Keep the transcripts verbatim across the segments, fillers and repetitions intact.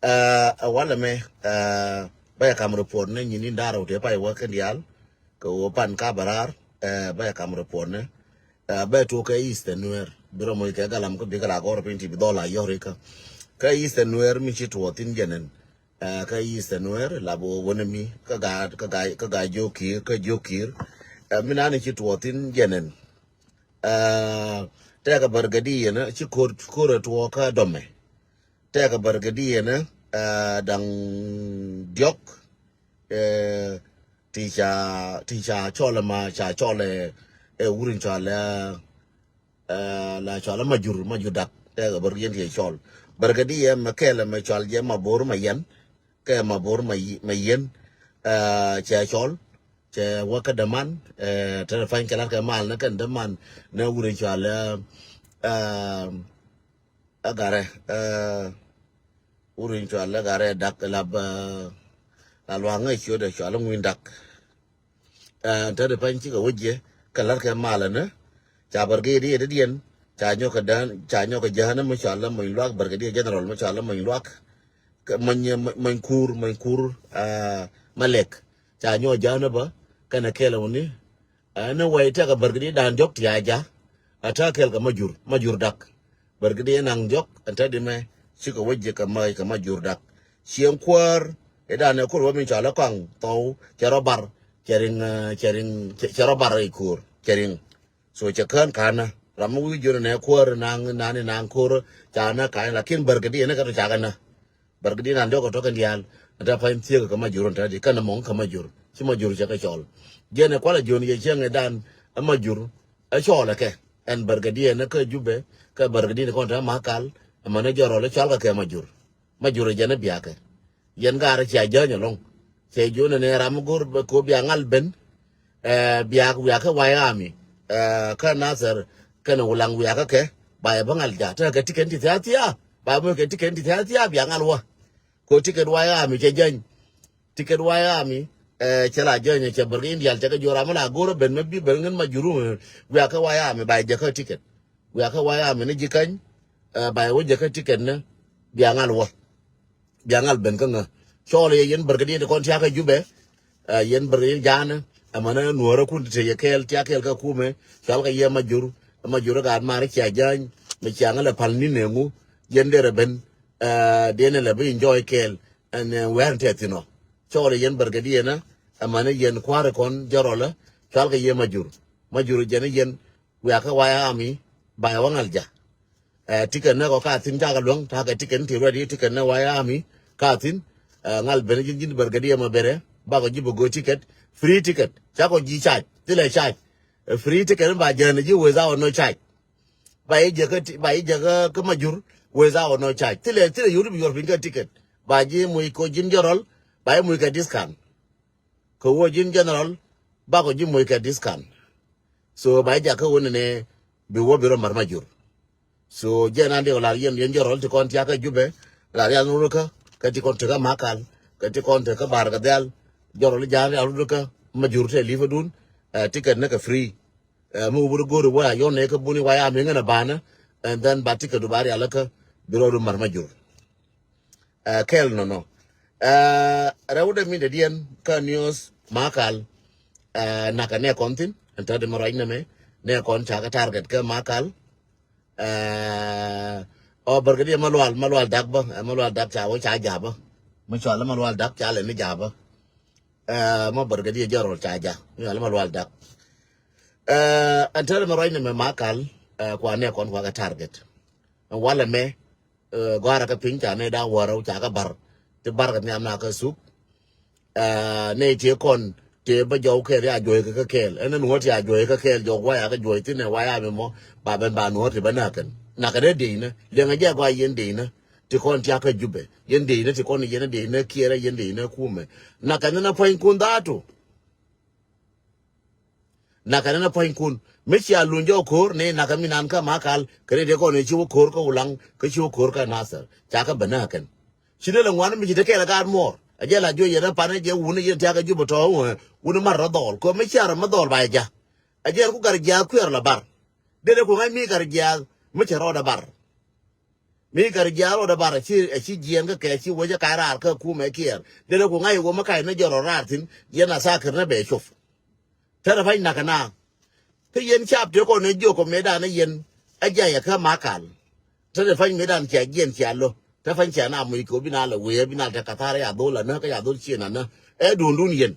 Ɛ walɛ mɛ, ɛ bɛ kam report ni nyin in darɛ wutɛ pay wä kɛn dial kɛ wä pan ka bɛ rar. Ɛ bɛ kam report ni, ɛ bɛ tuɔ kɛ Eastern Nuer bi rɔ moc kɛ galam kä bi kɛ la gɔr piny ti bi dhɔl a yɔr ikä. Kä Eastern Nuer mi ci tuɔ thin jɛnɛn. Ɛ kä Eastern Nuer la bɛ wä wä ni mi kä ga kä ga kä ga jokir kä jokir. Ɛ mi nani ci tuɔ thin jɛnɛn. Ɛ tɛkɛ bärgädiɛn ci kor kor tuɔ kä dɔmɛ. Tɛkɛ bärgädiɛn, ɛ daŋ diɔk, ɛ ti ca ti ca cɔl ma ca cɔl ɛ wurin cɔl ɛ la cɔl ma jur ma jur dak. Tɛkɛ bärgädiɛn ti cɔl bärgädiɛn mɛ kɛl mɛ cɔl jɛ ma bor ma yɛn. Kɛ ma bor ma yɛn, ɛ cɛ cɔl cɛ wä kä däman. Ɛ tɛn pany kɛ lat kɛ mal ni kɛn däman ni wurin cɔl ɛ ɛ ɛ garɛ ɛ wurin cɔal lɛ garɛ dak lap. Ɛ la luaŋ ŋäc ciötdɛ cɔal ŋuin dak. Ɛ tɛt pany cikɛ wä jiɛ kɛ lat kɛ malä ni ca bärgädiɛn diɛn ca nyɔk kɛ dään ca nyɔk kɛ jään mi cɔal lɛ mony luak bärgädiɛn general mi cɔal lɛ mony luak. Mony mony kur mony kur ɛ malek ca nyɔk jään bä kɛnɛ kɛl wuni. Ɛn ni wɛy tɛkɛ bärgädiɛn dan diɔk ti a ja. A tɛ kɛl kɛ ma jur ma jur dak. Bärgädiɛn naŋ diɔk ɛn tɛ di mɛ cikɛ wä jiɛ kɛ ma kɛ ma jur dak. Cieŋ kuäär idan ɛ kor wä min cɔal ɛ kɔaŋ thɔw cɛ rɔ bar cɛ riŋ cɛ riŋ cɛ rɔ bar i̱ ko̱o̱r cɛ riŋ. So cɛ kään ka̱nä ram mi wi̱i̱ jiön nɛ kuäär naŋ nani naŋ ko̱o̱r. Ca nä ka̱nä lakin bärgädiɛn ni kä tɔ ca kɛ nä. Bärgädiɛn an diɔk kɛ tɔk kɛn diaal. Ɛ tɛ pa̱ny thiek kɛ ma jur ɛn tɛ di kɛn ɛmɔŋ kɛ ma jur ci ma jur cɛ kɛ cɔl. Jiɛn ɛ kualɛ jiön yɛ cieŋ ɛ dan ɛ ma jur ɛ cɔɔl ɛ kɛ. Ɛn bärgädiɛn ɛ kä Jubɛ kɛ bärgädiɛn kɔn tɛ ma kal. Ɛmɛn ɛ jɔrɔl ɛ cɔal kɛ kɛ ma jur. Ma jur ɛ jɛn ɛ biakɛ yɛn gaarɛ cia jäny ɛlɔŋ. Cɛ jiön ɛnɛ ram mi go̱r bɛ ko bia ŋal ben. Ɛ biak wiakä White Army ɛ kä Nasir kɛnɛ Wulaŋ wiakä kɛ ba yɛ bä ŋal ja tekɛ tikɛn ti thia̱a̱ thia̱a̱. Ba mö kɛ tikɛn ti thia̱a̱ thia̱a̱ bia ŋal wä. Ko tikɛn White Army cɛ jäny. Tikɛn White Army ɛ cɛ la jäny cɛ bärgädiɛn diaal cɛ kɛ jiök ram mi la go̱r ɛ ben mɛ bi ben ŋän ma jur mɛ wiakä White Army ba yɛ jäkä tikɛn. Wiakä White Army ni ji̱ käny ɛ ba yɛ wä jäkä tikɛn ni bia ŋal wä. Bia ŋal ben kä ŋä cɔɔl yɛ yɛn bärgädiɛn ti kɔn tiakä Jubɛ. Ɛ yɛn bärgädiɛn ja̱a̱nä ɛmɛnä nuɔ̱ɔ̱räkun ti te yɛ kɛɛl tiak kɛɛl kä kumɛ cɔal kɛ yɛ ma jur. Ma jur ɛ gaat mar cia jäny mɛ cia ŋä lɛ pal ni neŋu. Yɛn derɛ ben ɛ diɛn ɛ lɛ bi enjoy kɛɛl. Ɛn ɛ wɛ̈ɛ̈r tɛ thin ɔ cɔɔl yɛ yɛn bärgädiɛn ɛ ɛmɛnä yɛn kua̱r ɛ kɔn jɔrɔlä cɔal kɛ yɛ ma jur. Ma jur jɛn ɛ yɛn wiakä White Army ba yɛ wä ŋal ja. Ɛ tikɛn nɛ kɔ ka thi̱n cakɛ luäŋ takɛ tikɛn ti ready tikɛn nɛ White Army ka thi̱n. Ɛ ŋal ben ji̱n ji̱n bärgädiɛn ma berɛ bakɔ ji̱ bä go̱o̱c tikɛt. Free ticket cakɔ ji̱ charge thilɛ charge. Ɛ free tikɛn ba jɛn ji̱ without no charge. Ba ji̱ jäkä ti ba ji̱ jäkä kä ma jur without no charge thilɛ thilɛ yuri bi yuɔr piny kä tikɛt. Ba ji̱ muc ko ji̱n jɔrɔl ba ji̱ muc kɛ discount. Kɛ wä ji̱n general bakɔ ji̱ moc kɛ discount. So ba ji̱ jakä wä nɛnɛ bi wä bi rɔ mar ma jur. So jiɛn an diɛk lar yɛn yɛn jɔrɔl ti kɔn tiakä Jubɛ lar yan rurkä kɛ ti kɔn tekä Makal kɛ ti kɔn tekä Bar kɛ Dhial. Jɔrɔl ja̱a̱n yan rurkä ma jur te li̱pädun. Ɛ tikɛt ni kɛ free. Ɛ mi wä bi rɔ go̱o̱ri wä a yɔn nɛ kä buni wa ya mi ŋän a banä. And then ba tikɛt du ba rialikä bi rɔ du mar ma jur. Ɛ kɛl nɔnɔ. Ɛ rɛwdɛ mi dɛdiɛn kä news Makal. Ɛ nakɛ nɛ kɔn thin ɛn tɔt imɛ ruac nɛmɛ nɛ kɔn ca kɛ target kä Makal. Ɛ ɔ bärgädiɛn ma lual ma lual dak bä ɛ ma lual dak ca wä ca ja̱ bä. Mi cɔal ma lual dak ca lɛ ni ja̱ bä. Ɛ ma bärgädiɛn jɔrɔl ca ja̱ mi cɔal ma lual dak. Ɛ ɛn tɔt imɛ ruac nɛmɛ Makal. Ɛ kua nɛ kɔn kua kɛ target. Ɛn walɛ mɛ Ɛ gɔ̱a̱rä kä piny ca nɛy da̱ŋ wäärä ca kä bar ti bar kɛ nhiam na kä thuk. Ɛ nɛy tëë kɔn tëë bä jɔw kɛɛl ya juɔ̱c kɛ kä kɛɛl ɛn nuɔ̱ɔ̱r ti a juɔ̱c kä kɛɛl jɔw gua̱c a kä juɔ̱c thi̱n ɛ wa̱c a mi mɔ ba ben ba nuɔ̱ɔ̱r ti bä näk kɛn. Nakɛ dee dee inä liɛŋɛ jɛ gɔaa yɛn dee inä ti kɔn tiakä Jubɛ yɛn dee inä ti kɔn yɛn dee inä kiɛɛrä yɛn dee inä kumɛ. Nakɛ nɛn a puɔ̱nykun dhaatu. Nakɛ nɛn a puɔ̱nykun mi cia luny jɔk ko̱o̱r ni nakɛ mi nan kä Makal kɛ ni dee kɔn i̱ ci wä ko̱o̱r kä Wulaŋ kä ci wä ko̱o̱r kä Nathir ca kä bä nä kɛn. Ci dee lɛ ŋuan mi ci te kɛɛl ɛ gaat muɔɔr ɛ jɛ la juɔc yɛn ɛ pan ɛ jɛ wun ɛ yɛn tiakä Jubɛ tɔ̱ wun ɛ mar rɔ dhɔl kɛ mi cia rɔ mi dhɔl ba ɛ ja̱. Ɛ jɛ ku gat jiaath kuiɛr la bar. Dee dee ku ŋa̱c mi gat jiaath mi cɛ rɔɔdɛ bar. Mi kɛ ri jiaar rɔ dee bar a ci, a ci jiɛn kä kɛ ci wec a ka̱c raar kä kumɛ Kiir. Dee rɛ ku ŋa̱c wä mi ka̱c ni jɔr rɔ raar thi̱n, yɛn a tha̱a̱ kär ni bɛ cop. Te rɛ pa̱ny nakä na. Kä yɛn cap te kɔn ni jiök kɔ mëëdan ni yɛn a jiayɛ kä Makal. Te rɛ pa̱ny mëëdan cia jiɛn cia lo̱. Te pa̱ny cia na muc kɛ wä bi na lɛ wee, bi na lɛ tɛ ka̱tha̱r ya dhol anä, kä ya dhol cien anä. Ɛ duundun yɛn.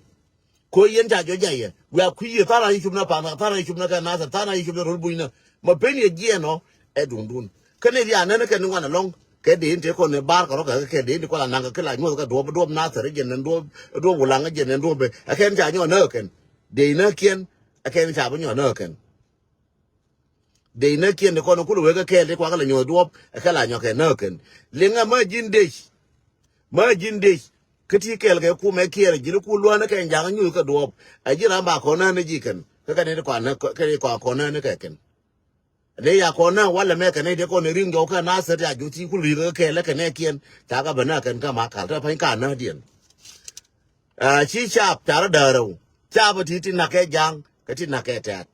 Ko yɛn ca jɔ jayɛ. Wiaa kui̱ yɛ tha̱a̱r a yi cupnä pa̱a̱n, tha̱a̱r a yi cupnä kɛ Nathɛr, tha̱a̱r a yi cupnä ro̱l bunyni. Ma pen yɛ jiɛɛn ɔ, ɛ duŋdun. Kä nɛy ria̱a̱n nän kɛn ni ŋuan ɛlɔ̱ŋ. Kɛ dee in te kɔn ni bar kɛ rɔ kɛ, kɛ dee in ti kɔn la naŋ kɛ, kɛ la nyuɔth kɛ duɔ̱p, duɔ̱p Nathɛr jɛn nɛn duɔ̱p, duɔ̱p Wulaŋ jɛn nɛn duɔ̱p. Ɛ kɛn ca nyɔk näk kɛn. Dee in näkiɛn, ɛ kɛn ca bi nyɔk näk kɛn. Dec näkiɛn ti kɔn kulɛ wek kɛ kɛɛl ti kuak kɛ lɛ nyuɔth duɔ̱ɔ̱p, ɛ kɛ la nyɔk kɛ näk kɛn. Liŋ ɛ mä ji̱n dec. Mä ji̱n dec. Kä ti kɛɛl kɛ kumɛ Kiir ji̱n ku luäänä kɛ ja̱ŋ nyuth kɛ duɔ̱ɔ̱p. Ɛ ji̱ ram ba kɔn näk ni ji̱ kɛn. Kä kɛ ni ti kɔn näk, kɛ ni kɔn kɔn näk ni kɛ kɛn. Dee ya kɔn näk walɛ mɛ kɛ ni ti kɔn ri̱ŋ jɔw kɛ Nathɛr ti a juth ti kulɛ ri̱ŋ kɛ kɛɛl kɛ nɛkiɛn. Ca kɛ bɛ näk kɛn kä Makal. Te pa̱ny ka näkdiɛn. Ɛ, ci cap ca rɔ däärä wu. Cap ɛ ti ti nak kɛ ja̱ŋ, kɛ ti nak kɛ tɛ̈t.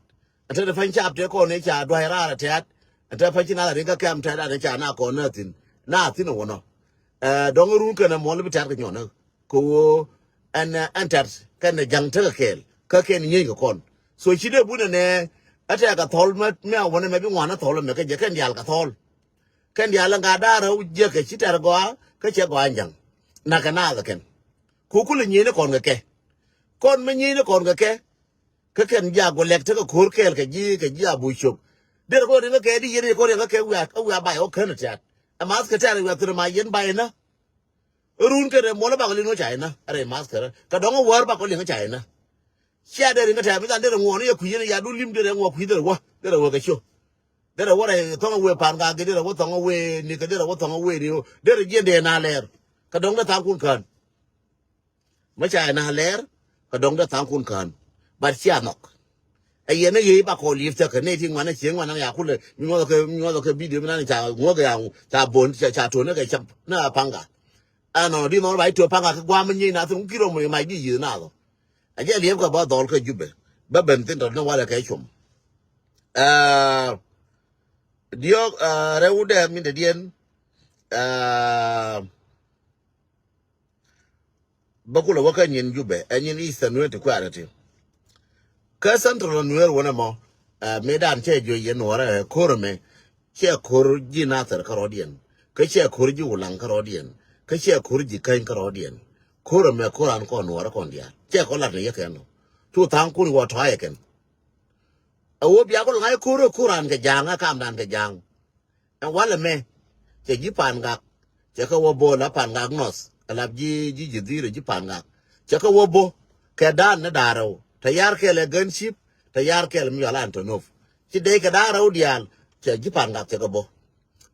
Ɛn te pa̱ny cap te kɔn ni ca dua̱c raar ɛ tɛ̈t. Ɛn te pa̱ny ci nath a riŋ kä kɛm tɛ̈t an ca na kɔn na thi̱n. Na thi̱n ɛ wä nɔ. Ɛ, dɔ̱ŋ run kɛn ɛ muɔl bi tɛ̈t kɛ nyɔn ɛ. Kɛ ɣöö ɛn, ɛ, ɛn tɛ̈t kɛn ɛ ja̱ŋ tekɛ kɛɛl. Kä kɛn nyieny kɛ kɔn. So ci dee bun ɛnɛ, ɛ tɛ̈t kɛ thɔl mɛ, mɛ a wä nɛ mɛ bi ŋuan ɛ thɔl mɛ kɛ jɛ kɛn diaal kɛ thɔl. Kɛn diaal ɛ ŋa̱t da̱a̱r ɛ wä jiäk kɛ ci tɛ̈t gɔaa, kä cɛ gɔaa ja̱ŋ. Nak kɛ naath ɛ kɛn. Ku kulɛ nyieny ni kɔn kɛ kɛ. Kɔn mi nyieny ni kɔn kɛ kɛ. Kä kɛn jak wä lɛk tekɛ ko̱r kɛɛl kɛ ji̱, kɛ ji̱ a buc cop. Derɛ kɔn riŋ kä kɛ di yɛn kɔn riŋ kä kɛ wiaa, kä wiaa bay ɔ kän tiat. Ɛ math kɛ tɛ̈r wiaa thir ma yɛn bay nä. Run kɛ rɛ muɔl bak liŋ ɔ ca inä. Rɛ math kɛ rɛ. Kɛ dɔŋ ɔ wäär bak ɔ liŋ ɔ ca inä. Cia derɛ riŋ kä tɛ̈r mi dhan derɛ ŋuɔn yɛ kui̱ yɛn ya du lim derɛ ŋuɔ kui̱ derɛ wä. Derɛ wä kɛ cio. Derɛ wä rɛ thɔŋ wee pan gak, derɛ wä thɔŋ wee ni kɛ, derɛ wä thɔŋ wee ni. Derɛ jiɛn dee na lɛr. Kɛ dɔŋ dee thaŋ kun kän. Mä ca na lɛr, kɛ dɔ̱ŋ dee tha̱a̱ŋkun kään. But cia nhɔk. Ɛ yɛn ɛ yee ba kɔɔl yiëth cä kɛ nɛy ti ŋuan ɛ cieŋ ŋuan ɛ ya kulɛ mi nyuɔth kɛ, mi nyuɔth kɛ bidio mi nan ca ŋuɔk ɛ ya ŋu ca bon ca ca ton ɛ kɛ cap ni a paŋga. Ɛnɔ di nhɔn ba i̱ to paŋga kɛ guam mi nyiey na thin ki rom mi mac di yiëth na thɔ. Ɛ jɛ liɛp kɛ ba dhɔl kɛ Jubɛ. Bä ben thin tɔ ni walɛ kɛ com. Ɛ diɔk ɛ rɛw dɛ min dɛ diɛn. Ɛ bä kulɛ wä kä nyin Jubɛ, ɛ nyin Eastern Nuer ti kuaarɛ ti. Kä Central Nuer wänɛ mɔ, ɛ, mëëdan cɛ juɔc yɛn Nuɔrɛ, ɛ, ko̱r ɛmɛ, cɛ ko̱r ji̱ Nathɛr kärɔɔdiɛn, kä cɛ ko̱r ji̱ Wulaŋ kärɔɔdiɛn, kä cɛ ko̱r ji̱ Käny kärɔɔdiɛn. Ko̱r ɛmɛ ko̱r an kɔn Nuɔrɛ kɔn diaal. Cɛ kɔn lat ni yɛ kɛn ɔ. Cu tha̱a̱ŋkun wä tɔ̱a̱cɛ kɛn. Ɛ wä bia kɔn ŋa̱c ko̱r ɛ ko̱r an kɛ ja̱a̱ŋ, ɛ kamdan kɛ ja̱a̱ŋ. Ɛn walɛ mɛ cɛ ji̱ Pangak. Cɛ kɛ wä bo̱o̱ la Pangak North, ɛ lap ji̱, ji̱, ji̱ dhirɛ ji̱ Pangak. Cɛ kɛ wä bo̱o̱ kɛ da̱a̱n ni da̱a̱r rɛw. Te yar kɛl ɛ Gɛn Cip, te yar kɛl mi yɔl Antonov. Ci dee kɛ da̱a̱r rɛw diaal cɛ ji̱ Pangak cɛ kɛ bo̱o̱.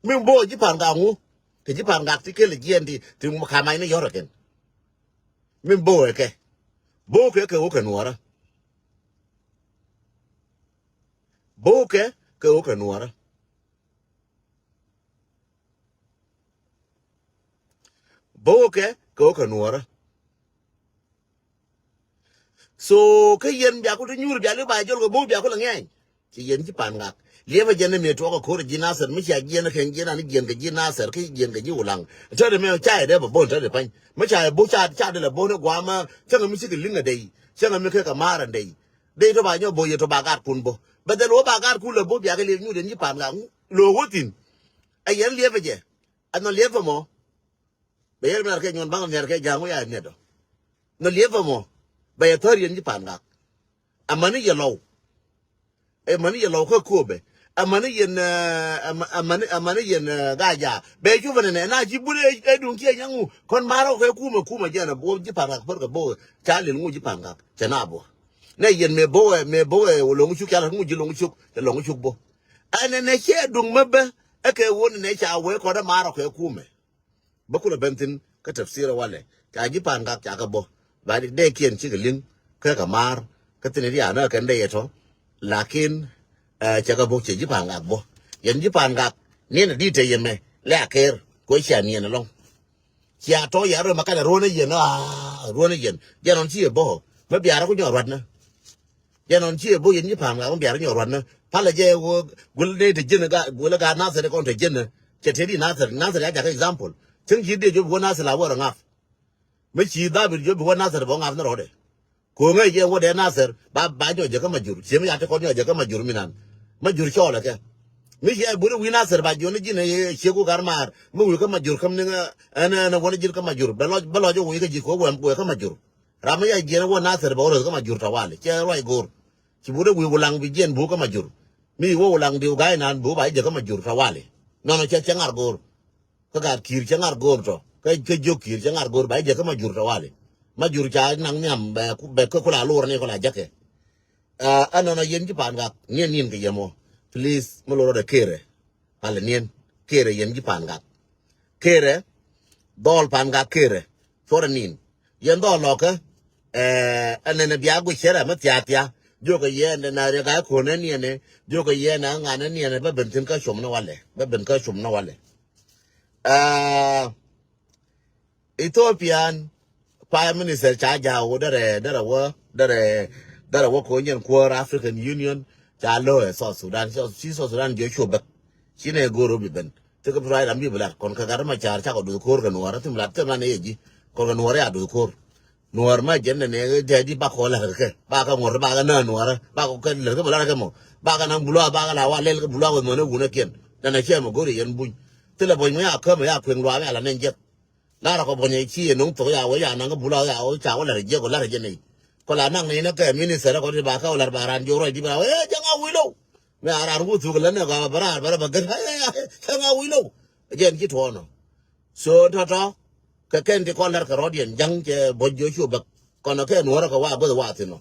Min bo̱o̱ ji̱ Pangak ŋu? Te ji̱ Pangak ti kɛl jiɛn ti, ti ŋu kamac ni yɔr ɛ kɛn. Min bo̱o̱ ɛ kɛ. Bo̱o̱ kɛ kɛ wä kɛ Nuɔrä. Bo̱o̱ kɛ kɛ wä kɛ Nuɔrä. Bo̱o̱kɛ kɛ wä kɛ Nuɔrä. So kä yɛn bia ku ti nyuur bia li ba jɔl kɛ bo̱o̱k bia ku lɛ ŋɛny. Ci yɛn ci Pangak. Liɛpɛ jɛn ni mi tuɔk kɛ ko̱r ji̱ Nathɛr mi cia jiɛn kɛ jiɛn ani jiɛn kɛ ji̱ Nathɛr kä jiɛn kɛ ji̱ Wulaŋ. Tɛt mɛ ca yɛ dee bɛ bo̱o̱n tɛt pany. Mi ca yɛ bo̱o̱k ca, ca dee lɛ bo̱o̱n i̱ guamä cäŋɛ mi cikɛ liŋ ɛ dey. Cäŋɛ mi kɛ kɛ ma̱a̱r ɛ dey. Dey tɔ ba nyɔ bo̱o̱k yɛ tɔ ba gat kun bo̱o̱k. Bɛ dhɛl wä ba gat kun lɛ bo̱o̱k bia kɛ liɛp nyuur yɛn ci Pangak. Lo̱o̱k wä thi̱n. Ɛ yɛn liɛpɛ jɛ. Ɛ nhɔ liɛpɛ mɔ. Bɛ yɛn miar kɛ nyuɔn baŋ miar kɛ ja̱a̱ŋ wi̱i̱ a miɛt ɔ. Nhɔ liɛpɛ mɔ. Bɛ yɛ thäär yɛn ji̱ Pangak. Amäni yɛ lɔw. Amäni yɛ lɔw kä Köpɛ. Amäni yɛn, ɛ, amäni, amäni yɛn, ɛ, Gaja. Bɛ cupɛ nɛnɛ na ci bun ɛ duŋ kiɛ nyaŋu. Kɔn marɔ kɛ kumɛ, kumɛ jɛn ɛ bo̱o̱ ji̱ Pangak pär kɛ bo̱o̱. Ca lil ŋu ji̱ Pangak. Cɛ na bo̱o̱. Nɛ yɛn mɛ bo̱o̱ ɛ, mɛ bo̱o̱ ɛ lo̱ŋ cuk ca la ŋu ji̱ lo̱ŋ cuk. Cɛ lo̱ŋ cuk bo̱o̱. Ɛn nɛ nɛ cɛ duŋ mɛ bä. Ɛ kɛ wun nɛ ca wee kɔn ɛ marɔ kɛ kumɛ. Bä kulɛ ben thi̱n kä tafsir walɛ ca ji̱ Pangak ca kɛ bo̱. Ba dee kiɛn cikɛ li̱ŋ kä kɛ maar kä thi̱n i̱ diaal nä kɛn dee yɛ tɔ. Lakin, ɛ, cɛ kɛ bo̱ cɛ ji̱ Pangak bo̱. Yɛn ji̱ Pangak niɛn a di̱t te yɛn mɛ lɛ a ker kɛ cia niɛn ɛlɔ̱ŋ. Cia tɔ yɛ rɔ ma kanɛ ruɔ̱n a yɛn, a ruɔ̱n a yɛn jɛn ɔn ci yɛ bo̱. Mɛ biaarä ku nyɔ ruatnä. Jɛn ɔn ci ɛ bo̱ yɛn ji̱ Pangak ŋu biar nyɔ ruatnä. Palɛ jɛ wä gul ni te ji̱n ga, gul ga Nathɛr kɔn te ji̱n. Cɛ tëë di Nasir, Nasir ya jakä example. Cäŋ ci dee jɔ bi wä Nasir la wä rɔ ŋa̱th. Mi ci Dhabit jɔ bi wä Nasir bɛ wä ŋa̱th ni rɔɔdɛ. Ko̱ŋɛ yɛ wä dee Nasir ba, ba nyɔk jɛ kä Majur. Ciɛ mi ya ti kɔn nyɔk jɛ kä Majur mi nan. Majur cɔɔlɛ kɛ. Mi ci ɛ buri wi̱i̱ Nasir ba jiɔni ji̱n ɛ ciek wä gar maar. Mi wi̱i̱ kä Majur käm ni ŋä ɛn ɛn wä ni ji̱n kä Majur. Bɛ lɔc, bɛ lɔc wä wi̱i̱ kä ji̱ ko̱ wä kä Majur. Ram mi ya jiɛn wä Nasir bɛ wä röth kä Majur tawali. Cɛ ruac go̱o̱r. Ci buri wi̱i̱ Wulaŋ bi jiɛn buk kä Majur. Mi wä Wulaŋ diw ga̱a̱c nan buk ba jɛ kä Majur tawali. Nɔnɔ cɛ cɛ ŋar go̱o̱r. Kä gat Ki̱i̱r cɛ ŋar go̱o̱r tɔ. Kä, kä jiök Ki̱i̱r cɛ ŋar go̱o̱r ba jɛ kä Majur tawali. Majur ca naŋ nhiam bɛ, bɛ kä kula lor ni kula jäkɛ. Ɛnɔnɔ yɛn ji̱ Pangak niɛn niɛn kɛ yɛmɔ. Please mi lor rɔdɛ Kerɛ. Palɛ niɛn Kerɛ yɛn ji̱ Pangak. Kerɛ dhɔl Pangak Kerɛ. Cuɔrɛ nin yɛn dhɔl lɔkä. Ɛnɛnɛ bia guic cɛ rɛ mi thiathia. Jiökɛ yɛn na riɛk a ko̱nɛ niɛnɛ. Jiökɛ yɛn na ŋanɛ niɛnɛ bä ben thi̱n kä com ni walɛ, bä ben kä com ni walɛ. Aa, Ethiopian Prime Minister ca jaw derɛ, derɛ wä, derɛ, derɛ wä ko nyɛn kuäär African Union ca lo̱ ɛ South Sudan, ci South Sudan jiɔ cuɔ bäk. Ci nɛ go̱o̱r bi ben. Thikɛ bi ruac ram bi bi lat kɔn kɛ gat ma car cakɔ duth ko̱o̱r kɛ nuɔɔr thim lat thim lat nɛ yɛ ji̱. Kɔn kɛ nuɔɔr ya duth ko̱o̱r. Nuɔɔr ma jɛn nɛ nɛ dee di bakɔ lat kɛ bakɛ ŋuɔr bakɛ na nuɔɔr bakɔ kɛ lat kɛ bɛ lat kɛ mɔ. Bakɛ na buluak bakɛ la wa lɛl kɛ buluak wä mɔnɛ wunɛ kiɛn. Nɛ nɛ cɛ mɔ go̱o̱r yɛn buny. Thilɛ buny mɔ ya kämɛ ya kueŋ luaak ya la nɛn jɛk. Lar kɔ buɔnyɛ ci yɛ no̱ŋ thok ya wee ya naŋ kä bula ya wee ca wä lar jiɛk wä lar jɛ nɛy. Kɔ la naŋ nɛy nä kɛ minister kɔ ti ba kä wä lar ba ran jiɔ ruac di ba wee jaŋ a wi̱i̱ low. Mɛ a ran wä thuk lä nɛ kɔ ba ran ba ba gɛr jaŋ a wi̱i̱ low. Jɛn ci tuɔɔnɔ. So tɔtɔ kɛ kɛn ti kɔn lar kɛ rɔ̱diɛn jaŋ cɛ buɔc jiɔ cu bäk. Kɔnɔ kɛ nuɔrä kɛ wa guäth wa thin ɔ.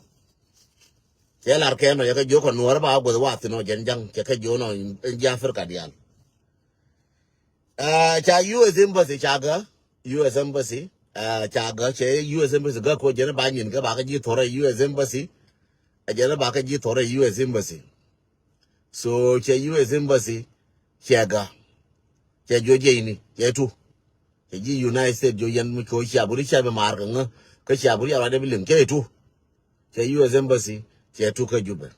Cɛ lar kɛ nɔ yɛ kɛ jiɔ kɛ nuɔrä ba guäth wa thin ɔ jɛn jaŋ cɛ kɛ jiɔ nɔ in jiɛ Africa diaal. Ca U S embassy ca gä, U S embassy ca gä, cɛ U S embassy gä ko jɛn ba nyin gä ba kä ji̱ thorɛ U S embassy. Ɛ jɛn ba kä ji̱ thorɛ U S embassy. So cɛ U S embassy cɛ gä, cɛ jiɔ jiɛcni cɛ tu. Cɛ ji̱ United States jiɔ yɛn mi ko cia buri cia bi maar kä ŋä kä cia buri ya ruacdɛ bi liŋ cɛ tu. Cɛ U S embassy cɛ tu kä Jubɛ.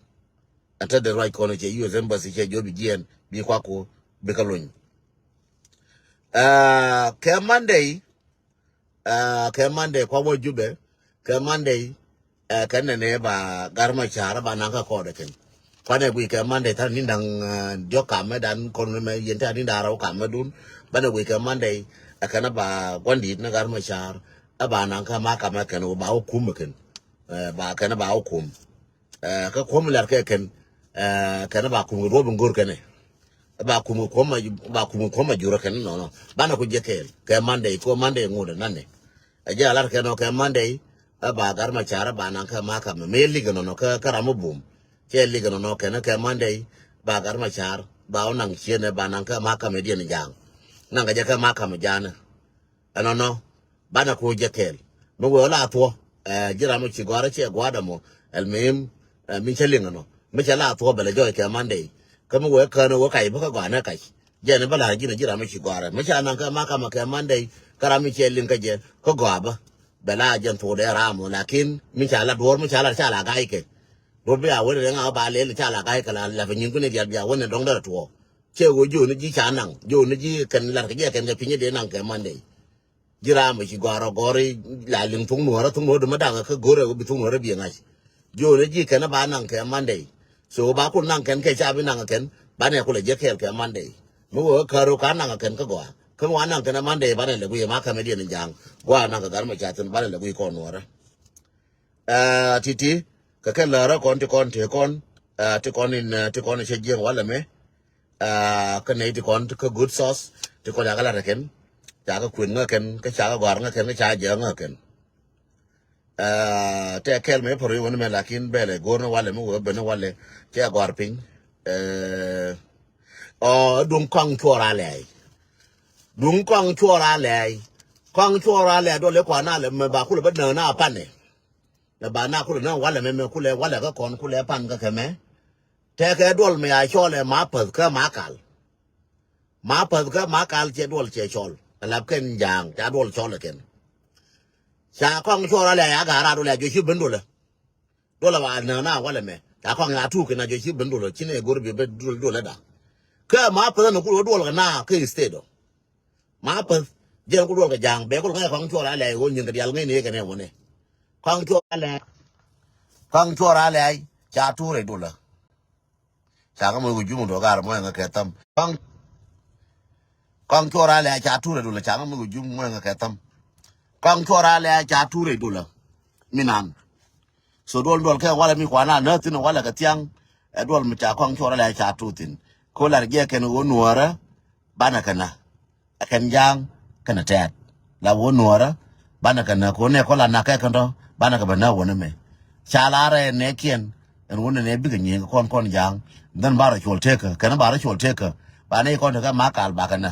Ɛn te de ruac kɔn cɛ U S embassy cɛ jiɔ bi jiɛn bi kuak ku bi kä lony. Kɛ Monday, kɛ Monday kuak wä Jubɛ, kɛ Monday kɛ nɛnɛ ba gar ma car ba naŋ kä kɔɔdɛ kɛn. Kuanɛ gui kɛ Monday than ni daŋ diɔk kamɛ dan kɔn mɛ yɛn than ni daŋ rɛw kamɛ dun. Banɛ gui kɛ Monday kɛn ba guandit ni gar ma car ba naŋ kä ma kamɛ kɛn ba wä kum kɛn. Ba kɛn ba wä kum. Kä kuɔm lar kɛ kɛn kɛn ba kum kɛ ruɔp in go̱r kɛnɛ. Ba kum kɛ kuɔm ba kum kɛ kuɔm a jurä kɛn nɔnɔ. Banɛ ku jɛ kɛɛl kɛ Monday kɛ Monday ŋut nanɛ. Ɛ jɛ a lar kɛn ɔ kɛ Monday. Ɛ ba gar ma car ɛ ba naŋ kɛ ma kamɛ mɛ lik nɔnɔ kɛ ram ɛ bum. Cɛ lik nɔnɔ kɛn kɛ Monday ba gar ma car ba wä naŋ cienɛ ba naŋ kɛ ma kamɛ diɛn jaŋ. Naŋ kɛ jɛ kɛ ma kamɛ janɛ. Ɛnɔnɔ banɛ ku jɛ kɛɛl mi wee la thuɔ. Ji̱ ram mi ci gɔ̱a̱r cɛ gua̱a̱r dɛ mɔ. Ɛl mi mi cɛ liŋ ɛnɔ mi cɛ la thuɔ bɛlɛ jɔɔc kɛ Monday. Kä mi wee kään wee kac bä kä gɔ̱a̱r nɛ kac. Jɛn bä la ji̱n ji̱ ram mi ci gɔ̱a̱r mi ca naŋ kɛ ma kamɛ kɛ Monday. Kä ram mi cɛ liŋ kä jɛ kä gɔ̱a̱r bä bɛ la jɛn thuɔk dee ram mɔ lakin mi ca la duɔ̱ɔ̱r mi ca la ca la ga̱a̱c kɛ. Duɔ̱r bi a wen rɛŋ a ba lɛl ca la ga̱a̱c kɛ la la fi nyin kui̱n dial bi a wen dɔ̱ŋ dee rɛ tuɔɔk. Cɛ wee ji̱ wen ji̱ ca naŋ ji̱ wen ji̱ kɛn lar kɛ jɛ kɛn kɛ pinyä dee naŋ kɛ Monday. Ji̱ ram mi ci gɔ̱a̱r ɔ gɔ̱ri la liŋ thuk nuɔ̱ɔ̱rä thuk nuɔ̱ɔ̱rä dämä daŋ kä go̱rɛ wä bi thuk nuɔ̱ɔ̱rä bi ŋa̱c. Ji̱ wen ji̱ kɛn ba naŋ kɛ Monday. So ba kun naŋ kɛn kɛ ca bi naŋ kɛn banɛ kulɛ jɛ kɛɛl kɛ Monday. Mi wee kär wä ka naŋ kɛn kä gɔaa kä mi wa naŋ kɛn Monday banɛ lɛ guiy ma kamɛ diɛn ja̱a̱ŋ. Gɔaa naŋ kɛ gar mɛ ca thin banɛ lɛ guiy kɔn nuɔ̱ɔ̱rä. Aa, titi kɛ kɛ lärä kɔn ti kɔn ti kɔn aa, ti kɔn in aa, ti kɔn in cɛ jiɛk walɛ mɛ. Aa, kä nɛy ti kɔn ti kä good source ti kɔn ca kɛ lat kɛn ca kɛ kuën ŋä kɛn kä ca kɛ gɔ̱a̱r ŋä kɛn kä ca jɛ ŋä kɛn. Aa, tɛ kɛl mɛ pär wä ni mɛ lakin bɛlɛ go̱r ni walɛ mi wee ben ni walɛ cɛ gɔ̱a̱r piny. Aa, ɔ duŋ kɔŋ cuɔr a lɛɛy. Duŋ kɔŋ cuɔr a lɛɛy. Kɔŋ cuɔr a lɛɛy duɔl i̱ kuan a lɛ mɛ ba kulɛ bä nääk na panɛ. Mɛ ba na kulɛ na walɛ mɛ mɛ kulɛ walɛ kä kɔn kulɛ pan kä kɛ mɛ. Tɛkɛ duɔl mɛ a cɔl ɛ ma päth kä ma kal. Ma päth kä ma kal cɛ duɔl cɛ cɔl ɛ lap kɛn ja̱a̱ŋ ca duɔl cɔl ɛ kɛn. Ca kɔŋ cuɔr alɛ ya ga̱a̱r a duɔl ya jɔ ci ben duɔlɛ. Duɔlɛ ba na na walɛ mɛ ca kɔŋ ya tuuk kɛn a jɔ ci ben duɔlɛ ci nɛ go̱r bi ben duɔl duɔlɛ da. Kä ma päth ɛn ku duɔl kɛ na kä state ɔ. Ma päth jɛn ku duɔl kɛ ja̱a̱ŋ bɛ ku ŋa̱c kɔaŋ cuɔr alɛ ɣöö nyin kɛ dial ŋäcni kɛ nɛ wä nɛ. Kɔaŋ cuɔr alɛ, kɔaŋ cuɔr alɛ ca tuur ɛ dulä. Ca ŋä mɔ kɛ jum dɔ gar mɔ ɛŋɛ kɛ tham. Kɔaŋ, kɔaŋ cuɔr alɛ ca tuur ɛ dulä, ca ŋä mɔ kɛ jum mɔ ɛŋɛ kɛ tham. Kɔaŋ cuɔr alɛ ca tuur ɛ dulä. Mi nan. So duɔl duɔl kɛ walɛ mi kuan a nä thin walɛ kɛ thiaŋ. Ɛ duɔl mi ca kɔaŋ cuɔr alɛ ca tuur thin. Ko lar jɛ kɛn ɣöö nuɔrä banɛ kɛ nä. Ɛ kɛn ja̱a̱ŋ kɛnɛ tɛɛt. La wä nuɔrä banɛ kɛ nä ko nɛ kɔ la nak kɛ kɛn tɔ banɛ kɛ bɛ nä wä ni mɛ. Ca la rɛ nɛ kiɛn ɛn wä ni nɛ bikɛ nyiŋ kɔn kɔn ja̱a̱ŋ. Dhɛn ba rɔ cuɔl tekä kɛn ba rɔ cuɔl tekä ba nɛ kɔn tekä ma kal bakɛ nä.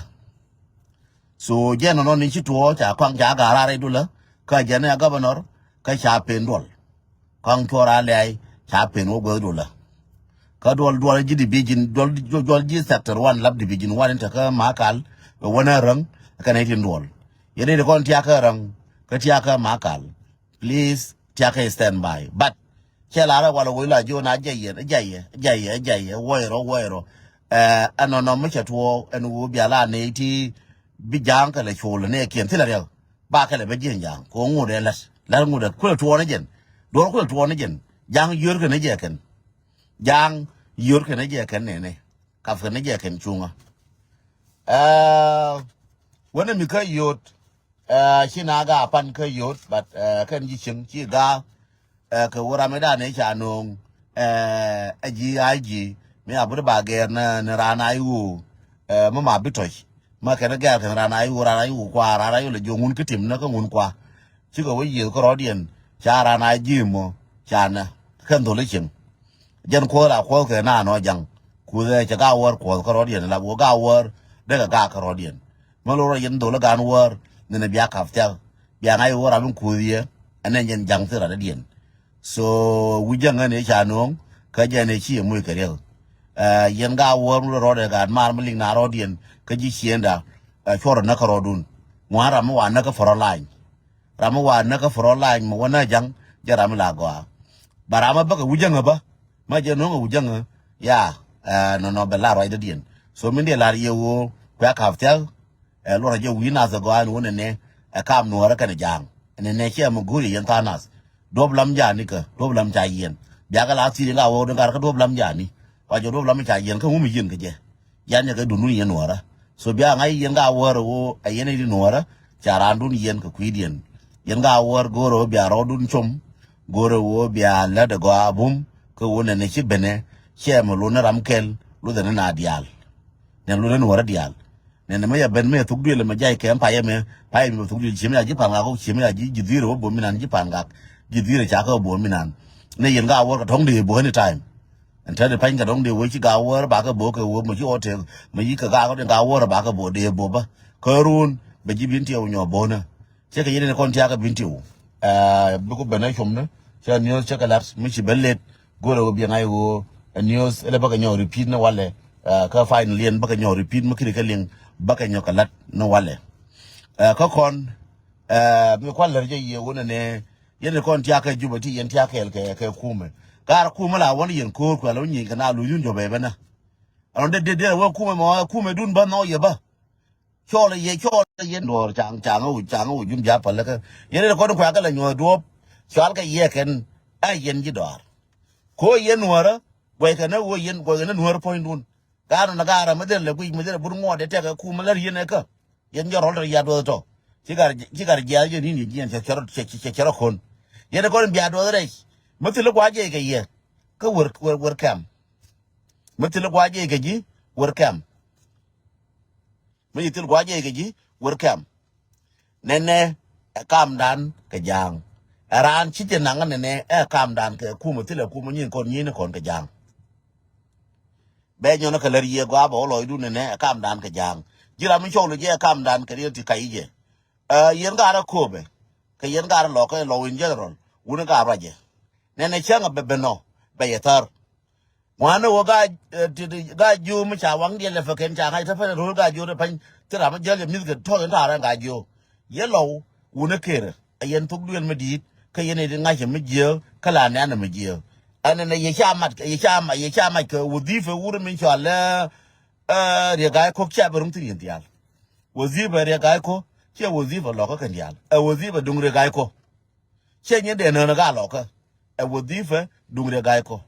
So jɛn nɔnɔ ni ci tuɔɔ ca kɔaŋ ca ga̱r a rɛy dulä kä jɛn ɛ governor kä ca pen duɔl. Kɔaŋ cuɔr a lɛy ca pen wä guäth dulä. Kä duɔl duɔl ji̱ division duɔl duɔl ji̱ sector one lap division one in tekä makal. Wä wänä räŋ kɛnɛ itin duɔl. Yɛ dee di kɔn tiakä räŋ kä tiakä makal. Please tiakä stand by but cɛ lar ɛ wal ɛ wee la jiön a jɛyɛ jɛyɛ jɛyɛ jɛyɛ wuɔy rɔ wuɔy rɔ. Ɛ ɛnɔnɔ mi cɛ tuɔɔk ɛn wee bia la nɛy ti bi ja̱a̱ŋ kɛ lɛ col nɛ kiɛn thilɛ riɛk. Ba kɛ lɛ bä jiɛn ja̱a̱ŋ kɛ ŋut ɛ lät lät ŋut ɛ kulɛ tuɔɔk ni jɛn. Duɔr kulɛ tuɔɔk ni jɛn. Ja̱a̱ŋ yör kɛ ni jɛ kɛn. Ja̱a̱ŋ yör kɛ ni jɛ kɛn nɛnɛ. Kap kɛ ni jɛ kɛn cuŋä. Ɛ wänɛ mi kä yot. Ɛ ci na ga pan kä yot but ɛ kɛn ji̱ cieŋ ci ga. Ɛ kɛ wä ram idan i̱ ca no̱o̱ŋ. Ɛ ɛ ji̱ a ji̱ mi a buri ba gɛɛr ni ni raan a i̱ ɣöö. Ɛ mi ma bi tɔc ma kɛn gɛɛr kɛn raan a i̱ ɣöö raan a i̱ ɣöö kua raan a i̱ ɣöö lɛ jiök ŋun kä tim ni kä ŋun kua. Cikɛ wä yiëth kä rɔ̱diɛn ca raan a ji̱ mɔ ca nɛ kɛn dhol i̱ cieŋ. Jɛn kuɔth la kuɔth kɛ na nɔ jaŋ kuthɛ cɛ ga wäär kuɔth kä rɔ̱diɛn la wä ga wäär. Dee kɛ ga kä rɔ̱diɛn. Mä lo̱r rɔ yɛn dhol i̱ gan wäär nɛnɛ bia kap thiak. Bia ŋa̱c i̱ wä ram in kuuth yɛ ɛn ɛn jɛn ja̱ŋ thil rat dädiɛn. So wi̱c jäŋ ɛn ëë ca nööŋ kä jɛn ëë ci ɛ muc kɛ riɛk. Ɛ yɛn ga wäär mi rɔɔdɛ gaat maar mi liŋ na rɔɔdiɛn kä ji̱ ciënda. Ɛ cuɔr ɛ näk kä rɔɔdun ŋuan ram mi wa näk kä front line. Ram mi wa näk kä front line mi wä näk ja̱ŋ jɛ ram mi la gɔaa. Ba ram mi bäkɛ wi̱c jäŋ ɛ bä. Ma jɛ no̱o̱ŋ a wi̱c jäŋä ya. Nɔnɔ bɛ la ruacdä diɛn. So min diɛ lar yɛ ɣöö kuɛ kap thia̱k. Ɛ luɔrä jɛ wi̱i̱ nath ɛ gɔaa ɛn ɣöö nɛnɛ ɛ kam nuɔɔrä kɛnɛ ja̱a̱ŋ. Nɛnɛ ciɛ mi go̱o̱r yɛ yɛn tha̱a̱ŋ nath. Duɔ̱p lam ja̱a̱ni kä duɔ̱p lam ca yiɛn. Biakɛ la thi̱i̱r in ka ɣöö ni gat kä duɔ̱p lam ja̱a̱ni. Kua jɛ duɔ̱p lam ca yiɛn kä ŋum yiɛn kɛ jɛ. Yan yɛ kɛ duundun yɛn nuɔɔrä. So bia ŋa̱c yɛn ka wäär ɛ ɣöö ɛ yɛn i̱ di nuɔɔrä. Ca raandun yiɛn kɛ kui̱diɛn. Yɛn ka wäär go̱o̱r ɛ ɣöö bia rɔɔdun com. Go̱o̱rɛ ɣöö bia lät ɛ gɔaa bum kä ɣöö nɛnɛ ci benɛ. Cɛ mɛ lotnɛ ram kɛl lotnɛ na diaal. Nɛn lotnɛ nuɔrɛ diaal. Nɛnɛ mɛ yɛ ben mɛ yɛ thuk duël mɛ jay kɛm payɛ mɛ payɛ mɛ thuk duël ciemɛ ya ji̱ pan gak kok ciemɛ ya ji̱ ji̱ dhi̱i̱rɛ wä bom minan ji̱ pan gak. Ji̱ dhi̱i̱rɛ ca kä bom minan. Nɛ yɛn ka wäär kɛ tɔ̱ŋ dee bom any time. Ɛn tɛt pany kɛ tɔ̱ŋ dee wä ci ka wäär bakɛ bom kɛ wä mɛ ci ɣɔt tëk mɛ yi kɛ ka ɣɔt in ka wäär bakɛ bom dee bom bä. Kä run bɛ ji̱ bin tiɛw nyɔ bomnä. Cɛ kɛ yɛn in kɔn tiakä bin tiw. Ɛ bi ku ben ɛ com ni cɛ news cɛ kɛ lat mi ci ben let. Go̱rɛ wä biɛŋ ay wä ɛ news ilɛ bäkɛ nyɔk repeat ni walɛ. Ɛ kä final yɛn bäkɛ nyɔk repeat mi kiri kɛ liŋ bäkɛ nyɔk kɛ lat ni walɛ. Ɛ kä kɔn ɛ mi kual lär jɛ yɛ wä nɛ nɛ yɛn in kɔn tiakä Juba ti yɛn tiakä ɛl kɛ kɛ kumɛ. Gaar kumɛ la wä ni yɛn ko̱o̱r kuɛ la wä nyieny kɛ na lunyun jɔbɛ bɛ na. Ɛn wä dee dee dee wä kumɛ mɔ kumɛ dun bä nhɔk yɛ bä. Cɔl yɛ cɔl yɛ duɔɔr caŋ caŋ wu caŋ wu jum ja pal lɛ kɛ. Yɛn rɛ kɔn kua kɛ la nyuɔth duɔp. Cɔal kɛ yɛ kɛn a yɛn ji̱ dɔɔr. Ko yɛn nuɔrä guɛy kɛ nä wo yɛn guɛy kɛ nä nuɔrä puɔ̱nydun. Gaar nɔ na gaar mi dhil lɛ guic mi dhil lɛ but ŋuɔt dee tɛk ɛ kum mi lär yɛn ɛ kä. Yɛn jɔr rɔl tɔ ya duɔth tɔ. Ci gar ci gar jiath yɛn nin yɛn jiɛn cɛ cɛ rɔ kon. Yɛn kɔn bia duɔth rɛc. Mi thil kua jiɛc kɛ yɛ. Kä wër wër wër kɛm. Mi thil kua jiɛc kɛ ji̱ wër kɛm. Mi ci thil gua̱a̱c jɛ kɛ ji̱ wër kɛm. Nɛnɛ ɛ kamdan kɛ ja̱a̱ŋ. Ɛ raan ci jɛ naŋ nɛnɛ ɛ kamdan kɛ kumɛ thilɛ kumɛ nyin kɔn nyin kɔn kɛ ja̱a̱ŋ. Bɛ nyɔn kɛ lär yiëë gɔaa bɛ wä lɔcdu nɛnɛ ɛ kamdan kɛ ja̱a̱ŋ. Ji̱ ram mi cɔw lɔ jɛ ɛ kamdan kɛ riet ti kac jɛ. Ɛ yɛn gaarä kööbɛ kɛ yɛn gaarä lɔkä lɔw in general wun in gaarä ruacɛ. Nɛnɛ cäŋ ɛ bɛ ben nɔ bɛ yɛ thär. Ŋuan ni wä gaa gaa jiö mi ca waŋ diɛl lɛ fɛ kɛn ca ŋa̱c tä pɛn ro̱l gaa jiö tä pɛn. Thil ram mi jäl yɛ mi̱th kɛ tɔ̱ in ta̱a̱ rɛn gaa jiö. Yɛ lɔw wun ɛ ker ɛ yɛn thok duël mi di̱i̱t kä yɛn ɛ di ŋa̱c ɛ mi jiö kä la nɛn ɛ mi jiö. Ɛn ɛn ɛ yɛ ca mat yɛ ca mat yɛ ca mac kɛ wä dhi̱i̱p ɛ wur mi cɔal lɛ. Ɛ, Riek Gai Kok /ciɛ bi ruŋ thi̱n yɛn diaal. Wazifa Riek Gai Kok /ciɛ wazifa lɔkä kɛn diaal. Ɛ wazifa duŋ Riek Gai Kok. /Ciɛ nyin dee nään ɛ gaa lɔkä. Ɛ wazifa duŋ Riek Gai Kok.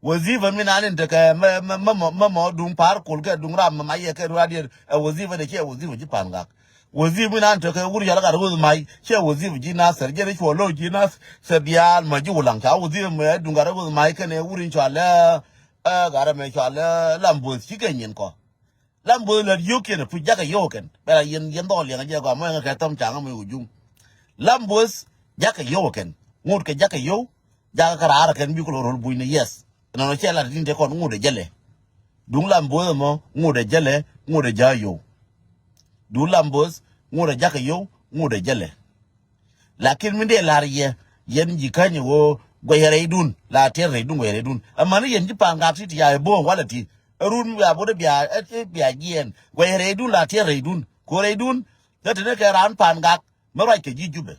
Wazifa mi nan in tekɛ mɛ, mɛ, mɛ mɔ, mɛ mɔ duŋ Par Kuol kɛ duŋ ram mɛ ma yɛ kɛ ruaadiɛn. Ɛ wazifa dee /ciɛ wazifa ji̱ Pangak. Wazifa mi nan tekɛ wur yal gat Ruth Mai, /ciɛ wazifa ji̱ Nasir, jɛn i̱ cuɔ lo̱c ji̱ Nasir diaal mɛ ji̱ Wulaŋ, ca wazifa mɛ duŋ gat Ruth Mai kɛnɛ wur in cɔal ɛ, ɛ, gat mɛ cɔal ɛ Lam Both, /cikɛ nyin kɔ. Lam Both lät yio̱o̱kiɛn ɛ puc, jakä yio̱w kɛn. Bɛ la yɛn, yɛn dhɔl liɛŋ jɛ gɔaa mɔ ɛŋɛ kɛ thɔm caŋä mɛ wä juŋ. Lam Both jakä yio̱w kɛn. Ŋot kɛ jakä yio̱w, jakä kɛ raar kɛn bi kulɛ rol bunyni, yes. Ɛnɔnɔ /ciɛ lat tin te kɔn ŋot ɛ jälɛ. Duŋ Lam Both ɛmɔ ŋot ɛ jälɛ, ŋot ɛ ja̱ yio̱w. Duŋ Lam Both ŋot ɛ jakä yio̱w, ŋot ɛ jälɛ. Lakin min dee la̱r yɛ, yɛn ji̱ käny ɣöö guɛcɛ rɛydun, la tiɛt rɛydun, guɛcɛ rɛydun. Amäni yɛn ji̱ Pangak ti ti ya ɛ bo̱o̱ŋ walɛ ti. Ɛ run bia bot ɛ bia, ɛ, ɛ bia jiɛɛn. Guɛcɛ rɛydun, la tiɛt rɛydun. Ko̱ rɛydun, dee te ni kɛ raan Pangak mi ruac kɛ ji̱ Jubɛ.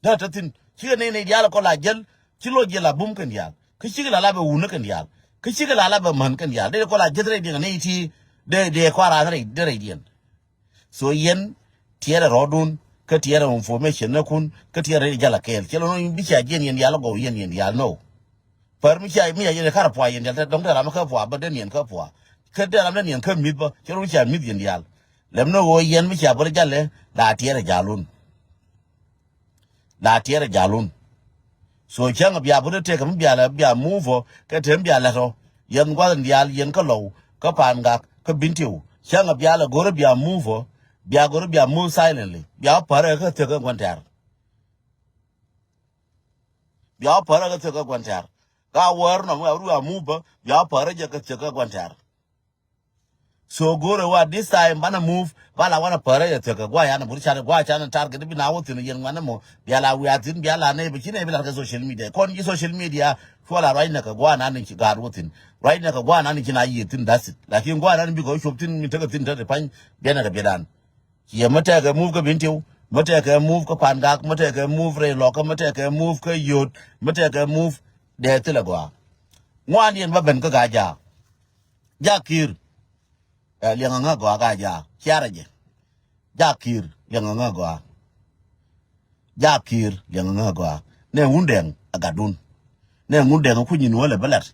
Dee te thi̱n. /Cikɛ nɛy, nɛy diaal kɔ la jäl, /ci lo̱c jɛ la bum kɛn diaal. Kä /cikɛ la la bɛ wun kɛn diaal. Kä /cikɛ la la bɛ män kɛn diaal. Dee kɔ la jäth rɛydiɛn kɛ nɛy ti, dee, dee kɔ raan rɛy, dee rɛydiɛn. So yɛn tiɛɛrɛ rɔɔdun, kä tiɛɛrɛ information näkun, kä tiɛɛrɛ rɛy jal a kɛɛl. /Ciɛ lɔn bi cia jiɛn yɛn diaal a gɔw yɛn, yɛn diaal, no. Pär mi cia, mi cia jiɛn kär a pua yɛn diaal, te dɔ̱ŋ te ram kä pua, bä dee niɛn kä pua. Kä dee ram dee niɛn kä mi̱th bä, /ciɛ lɔn cia mi̱th yɛn diaal. Lɛm ni ɣöö yɛn mi cia bä rɛ jalɛ, la tiɛɛrɛ jalun. La tiɛɛrɛ jalun. So cäŋ bia bä te tekɛ mi bia lɛ, bia move ɔ, kɛ te mi bia lɛt ɔ. Yɛn gua̱th in diaal, yɛn kä Lɔw, kä Pangak, kä Bentiu. Cäŋ bia lɛ go̱rä bia move ɔ, bia go̱rä bia move silently. Bia wä pärä kä thiek kä gua̱n tɛ̈r. Bia wä pärä kä thiek kä gua̱n tɛ̈r. Ka wäär nɔm ɛ rua move bä, bia wä pärä jɛ kä thiek kä gua̱n tɛ̈r. So go̱rɛ wa this time banɛ move, ba la wanɛ pärä yɛ thiek kɛ gua̱a̱c, yan bur can gua̱a̱c, can target bi na wä thi̱n yɛn ŋuanɛ mɔ. Bia la wiaa thi̱n, bia la nɛy bi ci nɛy bi lat kɛ social media. Kɔn ji̱ social media, cua la ruacnɛ kɛ gua̱a̱c nan ci gaat wä thi̱n. Ruacnɛ kɛ gua̱a̱c nan ci na yiëë thi̱n, that's it. Lakin gua̱a̱c nan bikɛ wä cop thi̱n, mi tekɛ thi̱n te ti pa̱ny, biɛnɛ kɛ biɛdan. Ciɛ mi tekɛ move kä Bentiu, mi tekɛ move kä Pangak, mi tekɛ move rɛy Lɔkä, mi tekɛ move kä Yot, mi tekɛ move dee thilɛ gɔaa. Ŋuan yɛn ba ben kä Gaa-jaak. Jaak Kiir, ɛ, liɛŋ aŋä gɔaa Gaa-jaak, ciarɛ jɛ. Jaak Kiir, liɛŋ aŋä gɔaa. Jaak Kiir, liɛŋ aŋä gɔaa. Nɛ wundɛŋ a gatdun. Nɛ wundɛŋ a kuny in wälɛ bä lat.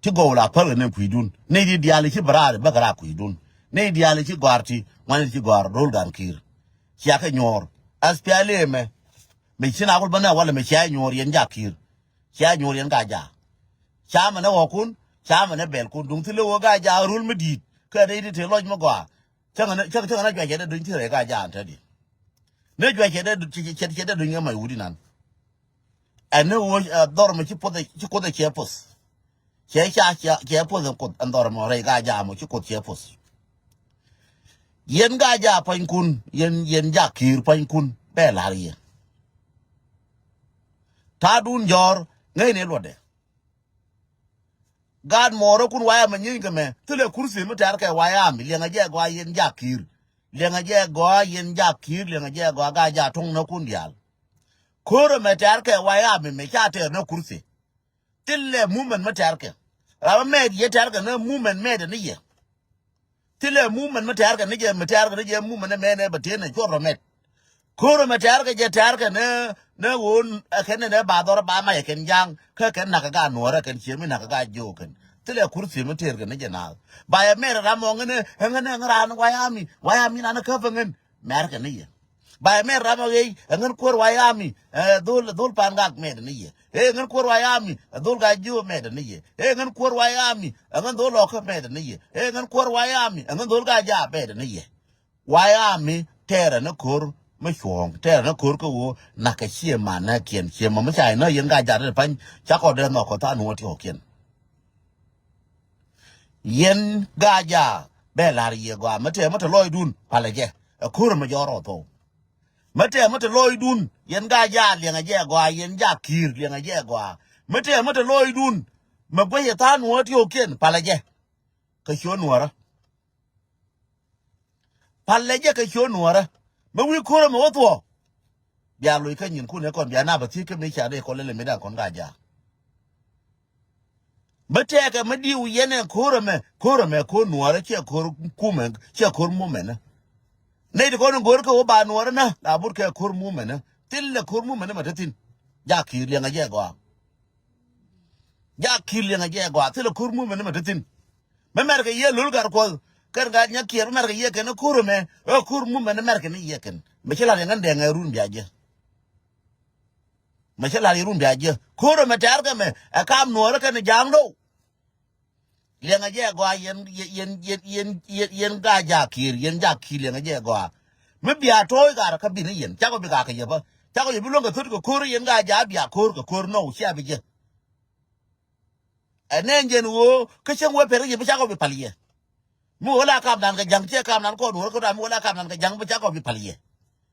Ti gɔw la päl kɛ nɛ kui̱dun. Nɛ di diaal ci bä raar bä kɛ raar kui̱dun. Nɛ diaal ci gɔaar ti, ŋuan ci gɔaar ro̱l gan Kiir. Cia kɛ nyuɔɔr. As piali mɛ. Mɛ ci na kul bä nɛ walɛ mɛ cia nyuɔɔr yɛn Jaak Kiir. Cia nyuur yɛn Gaa-jaak. Ca mɛnɛ ɣɔkun, ca mɛnɛ bɛlkun. Duŋ thilɛ ɣöö Gaa-jaak rul mi di̱i̱t. Kä rɛy ti te lɔc mi gɔaa. Cäŋɛ nɛ, cäŋɛ, cäŋɛ nɛ juacɛ dee duny ti rɛy Gaa-jaak ɛn te di. Nɛ juacɛ dee du-, cɛ, cɛ, cɛ dee duny kɛ mac wut inan. Ɛn ni ɣöö, ɛ, dhɔr mi ci puɔth, ci kuoth ɛ cɛ puɔth. Cɛ ca, cɛ, cɛ puɔth ɛn kuoth, ɛn dhɔr mɔ rɛy Gaa-jaak mɔ ci kuoth cɛ puɔth. Yɛn Gaa-jaak pua̱nykun, yɛn, yɛn Jaak Kiir pua̱nykun, bɛ la̱r yɛ. Ta̱a̱dun jɔ̱ɔ̱r, ŋäcni luɔtdɛ. Gaat muɔɔrä kun wayä mɛ nyieeny kɛ mɛ, thilɛ kursi mi tɛ̈r kɛ wayä mi, liɛŋɛ jɛ gɔaa yɛn Jaak Kiir. Liɛŋɛ jɛ gɔaa yɛn Jaak Kiir, liɛŋɛ jɛ gɔaa Gaa-jaak tuɔ̱ŋnäkun diaal. Ko̱rä mɛ tɛ̈r kɛ wayä mi mɛ ca tɛ̈r nä kursi. Thilɛ movement mi tɛ̈r kɛ. Ram mi mɛɛt yɛ tɛ̈r kɛ nä movement mɛɛt ni yɛ. Thilɛ movement mi tɛ̈r kɛ ni jɛ, mi tɛ̈r kɛ ni jɛ movement ni mɛɛt ni bɛ tëë nɛ cuɔr rɔ mɛt. Ko̱rä mɛ tɛ̈r kɛ jɛ tɛ̈r kɛ ni, ni ɣöö ɛ kɛn ni ni ba dhɔr ba mac ɛ kɛn ja̱a̱ŋ, kä kɛn nakä Gaa Nuɔ̱ɔ̱rä kɛn ciɛ mi nakä Gaa Jiöök kɛn. Thilɛ kursi mi tɛ̈r kɛ ni jɛ naath. Ba yɛ mɛr ram ɔ ŋän ɛ, ɛ ŋän ɛ ŋän raan wayä mi, wayä mi nan kä fɛ ŋän. Mɛr kɛ ni yɛ. Ba mɛr ram a ɣɛy, ɛ ŋän kuäär wayä mi, ɛ, dhol, dhol Pangak mɛt ni yɛ. Ɛ ŋän kuäär wayä mi, ɛ dhol Gaa Jiöök mɛt ni yɛ. Ɛ ŋän kuäär wayä mi, ɛ ŋän dhol Lɔkä mɛt ni yɛ. Ɛ ŋän kuäär wayä mi, ɛ ŋän dhol Gaa-jaak mɛt ni yɛ. Wayä mi tɛɛrɛ ni ko̱r mi cuɔ̱ɔ̱ŋ, tɛɛrɛ ni ko̱r kä ɣöö nakä ciɛ manäkiɛn, ciɛ mɔ mi ca inä yɛn Gaa-jaak dee pa̱ny, ca kɔ dee nhɔk kɔ tha̱a̱ŋ nuɔ̱ɔ̱r ti kɔ̱kiɛn. Yɛn Gaa-jaak bɛ la̱r yɛ gɔaa, mi tɛɛ mi te lɔcdun palɛ jɛ, ɛ ko̱r mi jɔɔr rɔ thou. Mi tɛɛ mi te lɔcdun, yɛn Gaa-jaak liɛŋɛ jɛ gɔaa, yɛn Jaak Kiir liɛŋɛ jɛ gɔaa. Mi tɛɛ mi te lɔcdun, mi guäc yɛ tha̱a̱ŋ nuɔ̱ɔ̱r ti kɔ̱kiɛn palɛ jɛ. Kä ciö nuɔ̱ɔ̱rä. Palɛ jɛ kä ciö nuɔ̱ɔ̱rä. Mi wi̱i̱ ko̱rä mi wä thuɔ̱ɔ̱. Bia loc kä nyinkun ɛ kɔn bia na bä thiec kä mi ca dee kɔn lɛl ɛ mi da̱ŋ kɔn Gaa-jaak. Bä tɛɛkɛ mi diw yɛn ɛ ko̱r ɛmɛ, ko̱r ɛmɛ, ko̱r nuɔɔrä, ciɛ ko̱r kumɛ, ciɛ ko̱r mumɛnä. Nɛy ti kɔn in go̱o̱r kɛ wä ba nuɔɔrä na, la but kɛ ko̱r mumɛnä. Thilɛ ko̱r mumɛnä mɛ te thi̱n. Jak Ki̱i̱r liɛŋɛ jɛ gɔaa. Jak Ki̱i̱r liɛŋɛ jɛ gɔaa. Thilɛ ko̱r mumɛnä mɛ te thi̱n. Mɛ mɛrkɛ yiëë lo̱l gar kuɔth. Kɛn gat nyɛ kiɛɛr, mɛ mɛrkɛ yiëë kɛn ko̱r ɛmɛ. Ɛ ko̱r mumɛnä mɛrkɛ ni yiëë kɛn. Mɛ ci la riɛŋ ɛn dɛŋ ɛ run bia jɛ. Mɛ cä la̱r yɛ run bia jiɛ. Ko̱r ɛmɛ tɛ̈r kɛ mɛ ɛ kam nuɔɔrä kɛnɛ ja̱a̱ŋ do̱. Liɛŋɛ jɛ gɔaa yɛn, yɛn, yɛn, yɛn, yɛn, yɛn gaa Jak Ki̱i̱r, yɛn Jak Ki̱i̱r liɛŋɛ jɛ gɔaa. Mi bia tɔ̱ɔ̱c gat kä bi ni yɛn. Cakɔ bi gaa kɛ yɛ bä. Cakɔ yɛ bi luäŋ kɛ thot kɛ ko̱r yɛn gaa Jak bia ko̱r kɛ ko̱r nɔw cia bi jiɛ. Ɛ nɛn jɛn ɣöö kä cäŋ wee pɛr kä yɛ bi cakɔ bi pal yɛ. Mi ɣöö la kamdan kɛ ja̱ŋ ciɛ kamdan kɔn wä kä ram mi ɣöö la kamdan kɛ ja̱ŋ bi cakɔ bi pal yɛ.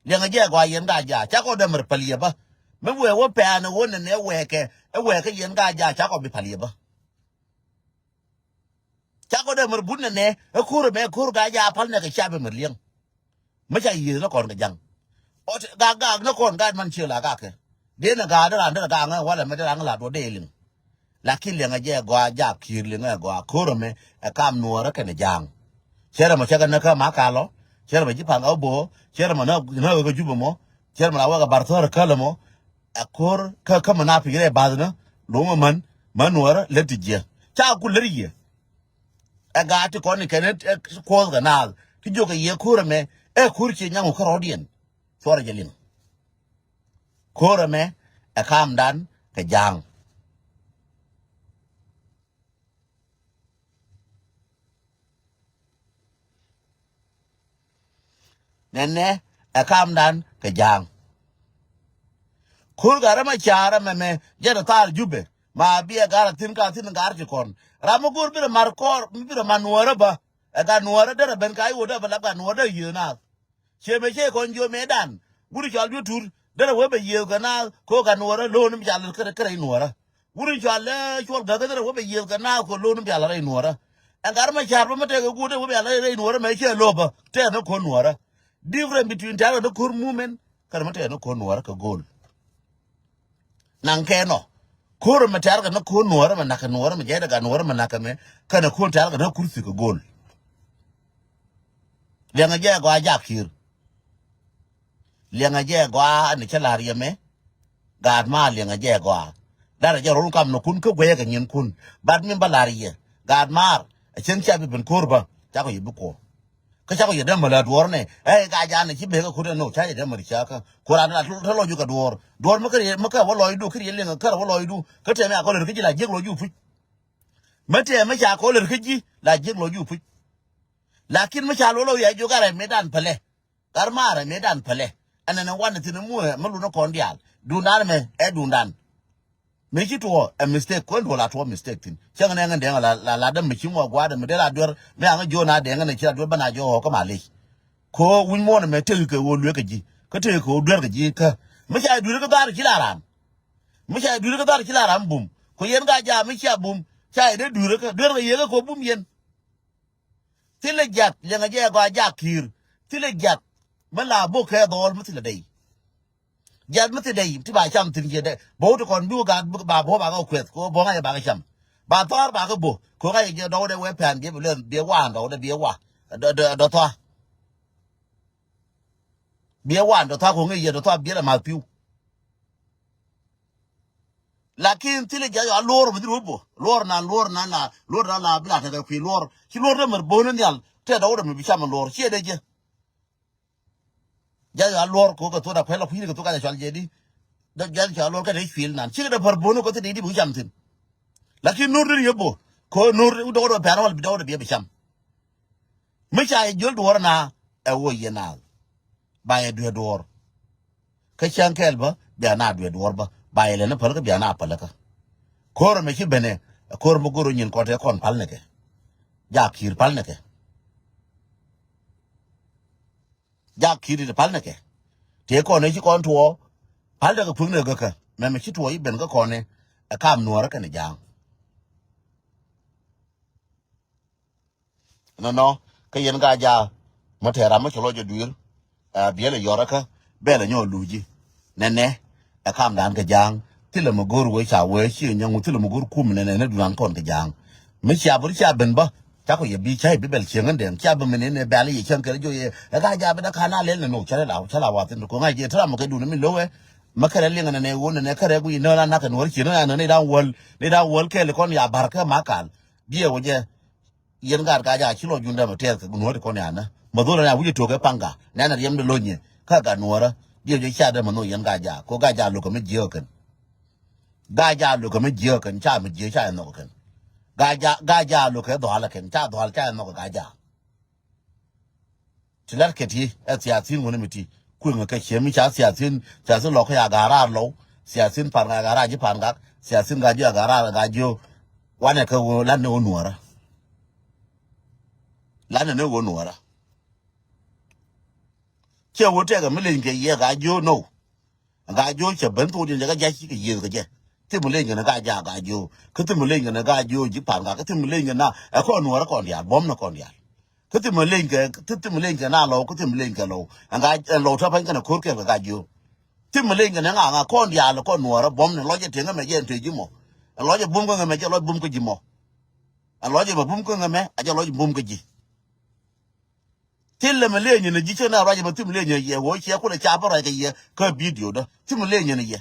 Liɛŋɛ jɛ gɔaa yɛn gaa Jak cakɔ dee mɛr pal yɛ bä. Mi wee wä pɛɛn ɛ ɣöö nɛnɛ wɛɛkɛ ɛ wɛɛkɛ yɛn gaa Jak cakɔ bi pal yɛ bä. Cakɔ dee mɛr but nɛnɛ ɛ ko̱r ɛmɛ ko̱r gaa Jak pal nɛ kɛ cia bi mɛr liɛŋ. Mi ca yiëëth ni kɔn kɛ ja̱ŋ. Ɔt gak gak ni kɔn gat man cië la gakɛ. Dee ni gaak dee ran dee la gak ŋä walɛ mɛ dee ran ŋä la duɔ dee liŋ. Lakin liɛŋɛ jɛ gɔaa Jak Ki̱i̱r liɛŋɛ gɔaa ko̱r ɛmɛ ɛ kam nuɔɔrä kɛnɛ ja̱a̱ŋ. Cɛ rɛ mɔ cɛ kɛ näk kä ma kalɔ. Cɛ rɛ mɔ ji̱ paŋ kä bo̱o̱. Cɛ rɛ mɔ näk kä Jubɛ mɔ. Cɛ rɛ mɔ la wek ɛ bar thɔr kä lɛ mɔ. Ɛ ko̱r kä kä mɛ na pi̱i̱rɛ bath ni. Lo̱ŋ män män nuɔɔrä lät ti jiɛ. Ca ku lät yɛ. Ɛ gaat ti kɔn ni kɛn ɛ kuɔth kɛ naath ti jiök kɛ yɛ ko̱r ɛmɛ ɛ ko̱r ciɛ nyaŋ wä kä rɔ̱diɛn. Cuɔrɛ jɛ liŋ. Ko̱r ɛmɛ ɛ kamdan kɛ ja̱a̱ŋ. Nɛnɛ ɛ kamdan kɛ ja̱a̱ŋ. Ko̱r gat rɛ ma ca̱a̱r ɛmɛ mɛ jɛ tɛ thaar Jubɛ ma biɛ gar a thi̱n ka thi̱n gar ti kɔn. Ram mi go̱o̱r bi rɛ mar kɔɔr mi bi rɛ mar nuɔɔrä bä. Ɛ gat nuɔɔrä derɛ ben ka iwodä bä lap gat nuɔɔrä yiëë naath. Ciɛ mɛ ciɛ kɔn jiö mëëdan. Wut cɔal duet tur derɛ wee bɛ yiëëth kɛ naath ko̱ gat nuɔɔrä lo̱o̱n mi ca lät kärɛ kärɛ inuɔɔrä. Wut in cɔal lɛ cuɔl gäkä derɛ wä bɛ yiëëth kɛ naath kɛ lo̱n in bia la rɛy nuɔrä. Ɛn gat mɛ ca̱r bä mi tɛk kɛ guut in wä bia la rɛy nuɔrä mɛ ciɛ lo̱p bä tɛk ni ko̱n nuɔrä. Different between tɛ̈r kɛ ni ko̱r mumen kɛn mi tɛk ni ko̱n nuɔrä kɛ go̱o̱l. Naŋ kɛ nɔ ko̱r mɛ tɛ̈r kɛ ni ko̱n nuɔrä mɛ nak kɛ nuɔrä mɛ jɛy dɛ gat nuɔrä mɛ nak kɛ mɛ kɛn ko̱n tɛ̈r kɛ ni kurthi kɛ go̱o̱l. Liɛŋɛ jɛ gɔaa Jak Ki̱i̱r. Liɛŋɛ jɛ gɔaa ni cä la̱r yɛ mɛ. Gaat maar liɛŋɛ jɛ gɔaa. Darɛ jɛ rol kam ni kun kä guɛyɛ kɛ nyin kun. Bat min bä la̱r yɛ. Gaat maar a cieŋ cia bi ben ko̱r bä cakɔ yɛ bi kuɔ. Kä cakɔ yɛ dämä la duɔr nɛ ɛ gaa jaa ni ci bekɛ kun ɛn no ca yɛ dämä ri cakɛ. Kuɔr an la tɛ lɔc ju kɛ duɔr duɔr mi kä riɛ mi kä wä lɔcdu kä riɛ liɛŋɛ kärɛ wä lɔcdu kä tɛmɛ a kɔlɛr kä ji̱ la jiɛk lɔc ju puc. Mi tɛmɛ ca kɔlɛr kä ji̱ la jiɛk lɔc ju puc. Lakin mi ca luɔl ɣöö ya jiök a rɛm mëëdan pälɛ. Gat maarɛ mëëdan pälɛ. Ɛn ɛn ɛ wanɛ thi̱n ɛmuɛ mi lun ɛ kɔn diaal. Duundan ɛmɛ ɛ duundan. Mëë ci tuɔɔ ɛ mistake kuɛn duɔl a tuɔɔ mistake thi̱n. Cäŋ nɛ ŋän dɛŋ la la la däm mi ci ŋuɔ gua̱a̱dɛ mi dee la duer mi aŋä jiöön a dɛŋ ɛn ɛ ci la duer bä na jiök ɣɔɔ kä ma lec. Kɛ ɣöö wi̱ny muɔ̱ɔ̱n ɛmɛ tëëk kɛ ɣöö lueek kɛ ji̱ kä tëëk kɛ ɣöö duer kɛ ji̱ kä. Mi ca duer kä dhaar ci la ram. Mi ca duer kä dhaar ci la ram bum. Kɛ yɛn ka jaam mi cia bum ca yɛ dee duer kä duer kɛ yɛ kä kɛ ɣöö bum yɛn. Thilɛ jiath liɛŋɛ jɛ gɔaa Jak Ki̱i̱r. Thilɛ jiath mi la bok kɛ dhɔɔl mi thilɛ dɛy. Jiath mi thilɛ dɛy ti ba cam thi̱n jiɛ dɛ bo̱o̱ ti kɔn bi wä gat ba bo̱o̱ ba kɛ kuɛth kɛ bo̱o̱ ŋa̱c ba kɛ cam. Ba thɔɔr ba kɛ bo̱o̱ kɛ ŋa̱c jɛ dɔwdɛ wee pɛn biɛ bi lɛn biɛ waan dɔwdɛ biɛ wa. Dɔ dɔ dɔ thɔa. Biɛ waan dɔ thɔa kɛ ŋa̱c jɛ dɔ thɔa biɛ lɛ math pi̱w. Lakin thilɛ jiath yɔ a luɔr mi dhil wä bo̱ luɔr nan luɔr nan la luɔr nan la bi la tekɛ kui̱ luɔr ci luɔr dee mɛr bo̱o̱n ni nhial tɛ dɔwdɛ mi bi cam luɔr ciɛ dee jiɛ. Jiath yɔ a luɔr ko̱ kɛ thot a kuɛl a kui̱ni kɛ thot ka jɛ cɔal jɛ di. Dee jiath cɔal luɔr kɛ dee cuil nan cikɛ dee pär bo̱o̱n kɛ thot di di bi cam thi̱n. Lakin no̱r dee yɛ bo̱ ko̱ no̱r dɔwdɛ pɛn wal bi dɔwdɛ bi yɛ bi cam. Mi ca yɛ jiöl duɔ̱ɔ̱r na ɛ wä yɛ naath. Ba yɛ duee duɔ̱ɔ̱r. Kä cäŋ kɛɛl bä bia na duee duɔ̱ɔ̱r bä ba yɛ lɛn päl kä bia na päl kä. Ko̱r ɛmɛ ci benɛ ɛ ko̱r mi go̱r nyin kɔn te kɔn pal nɛ kɛ. Jak Ki̱i̱r pal nɛ kɛ. Jak Ki̱i̱r ti pal nɛ kɛ. Tëë kɔn ëë ci kɔn tuɔɔ pal nɛ kɛ kui̱k nɛ gäkä mɛmɛ ci tuɔɔ i̱ ben kä kɔn ëë ɛ kam nuɔ̱ɔ̱rä kɛnɛ ja̱a̱ŋ. Nɔnɔ kä yɛn ka jaak mä tɛɛr ram mä cɛ lɔc jɛ dui̱r. Ɛ biɛl ɛ yɔrä kä bɛl ɛ nyɔɔ luuci nɛnɛ ɛ kamdan kɛ ja̱a̱ŋ. Thilɛ mi go̱o̱r wee ca wee ci nyɔŋ thilɛ mi go̱o̱r kum nɛnɛ ni dunan kɔn kɛ ja̱a̱ŋ. Mi cia bur cia ben bä ca kɔ yɛ bi ca yɛ bi bɛl cieŋ in dɛŋ cia ben mi nɛnɛ bɛl yɛ cieŋ kɛn jiɔ yɛ ɛ ka ja̱a̱ bi dä ka na lɛl nɛ nɔ cɛ la cɛ la wathin ko ŋa̱c jɛ tram kɛ dun mi lo̱wɛ. Ma kɛrɛ liŋ nɛnɛ wun nɛnɛ kɛrɛ guic nä na nak kɛ nuɔr cieŋ na nɛ ni da̱ŋ wäl ni da̱ŋ wäl kɛɛl kɔn ya ba̱r kä ma kal. Biɛ wä jɛ. Yɛn gaat Gaa-jaak ci lɔ jun dämɛ tɛth kɛ nuɔ̱ɔ̱ri kɔn yanä. Ma dhol ni a wi̱cɛ tuɔk kɛ paŋ Gaa nɛn a riɛm di lo̱nyɛ kä Gaa nuɔ̱ɔ̱rä. Diɛ jɛ ca dämɛ nhok yɛn Gaa-jaak ko Gaa-jaak lo̱kɛ mi jiääk kɛn. Gaa-jaak lo̱kɛ mi jiääk kɛn ca mi jiääk ca yɛ nhɔk kɛn. Gaa-jaak Gaa-jaak lo̱kɛ dhɔal kɛn ca dhɔal ca yɛ nhɔk Gaa-jaak. Ti lat kɛ ti ɛ thiathin wuni mi ti kueŋ kɛ cie mi ca thiathin thiathin lɔk kɛ ya ga̱a̱ raar lɔw thiathin pan gaa ga̱a̱ raar ji̱ pan gak thiathin gaa ji̱ a ga̱a̱ raar gaa ji̱. Wanɛ kɛ wä lat ni wä nuɔ̱ɔ̱rä. Lat ni wä nuɔ̱ɔ̱rä. Ciɛ wä tɛkɛ mi leny kɛ yɛ gaa ji̱ now. Gaa ji̱ cɛ ben thok diɛn jɛ kä jac kɛ yiëth kɛ jɛ. Thim mi leny kɛ ni gaa jaak gaa ji̱ kä thim mi leny kɛ ni gaa ji̱ ji̱ pan gak kä thim mi leny kɛ na ɛ kɔn nuɔ̱ɔ̱rä kɔn diaal buɔ̱m ni kɔn diaal. Kä thim mi leny kɛ kä thim mi leny kɛ na lɔw kä thim mi leny kɛ lɔw ɛn gaa ɛn lɔw tɔ pany kɛn a ko̱r kɛl kɛ gaa ji̱. Thim mi leny kɛ ni ŋa ŋa kɔn diaal kɔn nuɔɔrä buɔm ni lɔc ɛ teŋä mɛ jɛ ɛn te ji̱ mɔ. Ɛn lɔc ɛ bum kä ŋɛ mɛ jɛ lɔc bum kä ji̱ mɔ. Ɛn lɔc ɛ mɛ bum kä ŋɛ mɛ a jɛ lɔc bum kä ji̱. Thil lɛ mɛ leny ni ji̱ cä na ruac ɛ mɛ thim mi leny ni yɛ wä ciɛ kulɛ ca bä ruac kɛ yɛ kä bidio dä thim mi leny ni yɛ.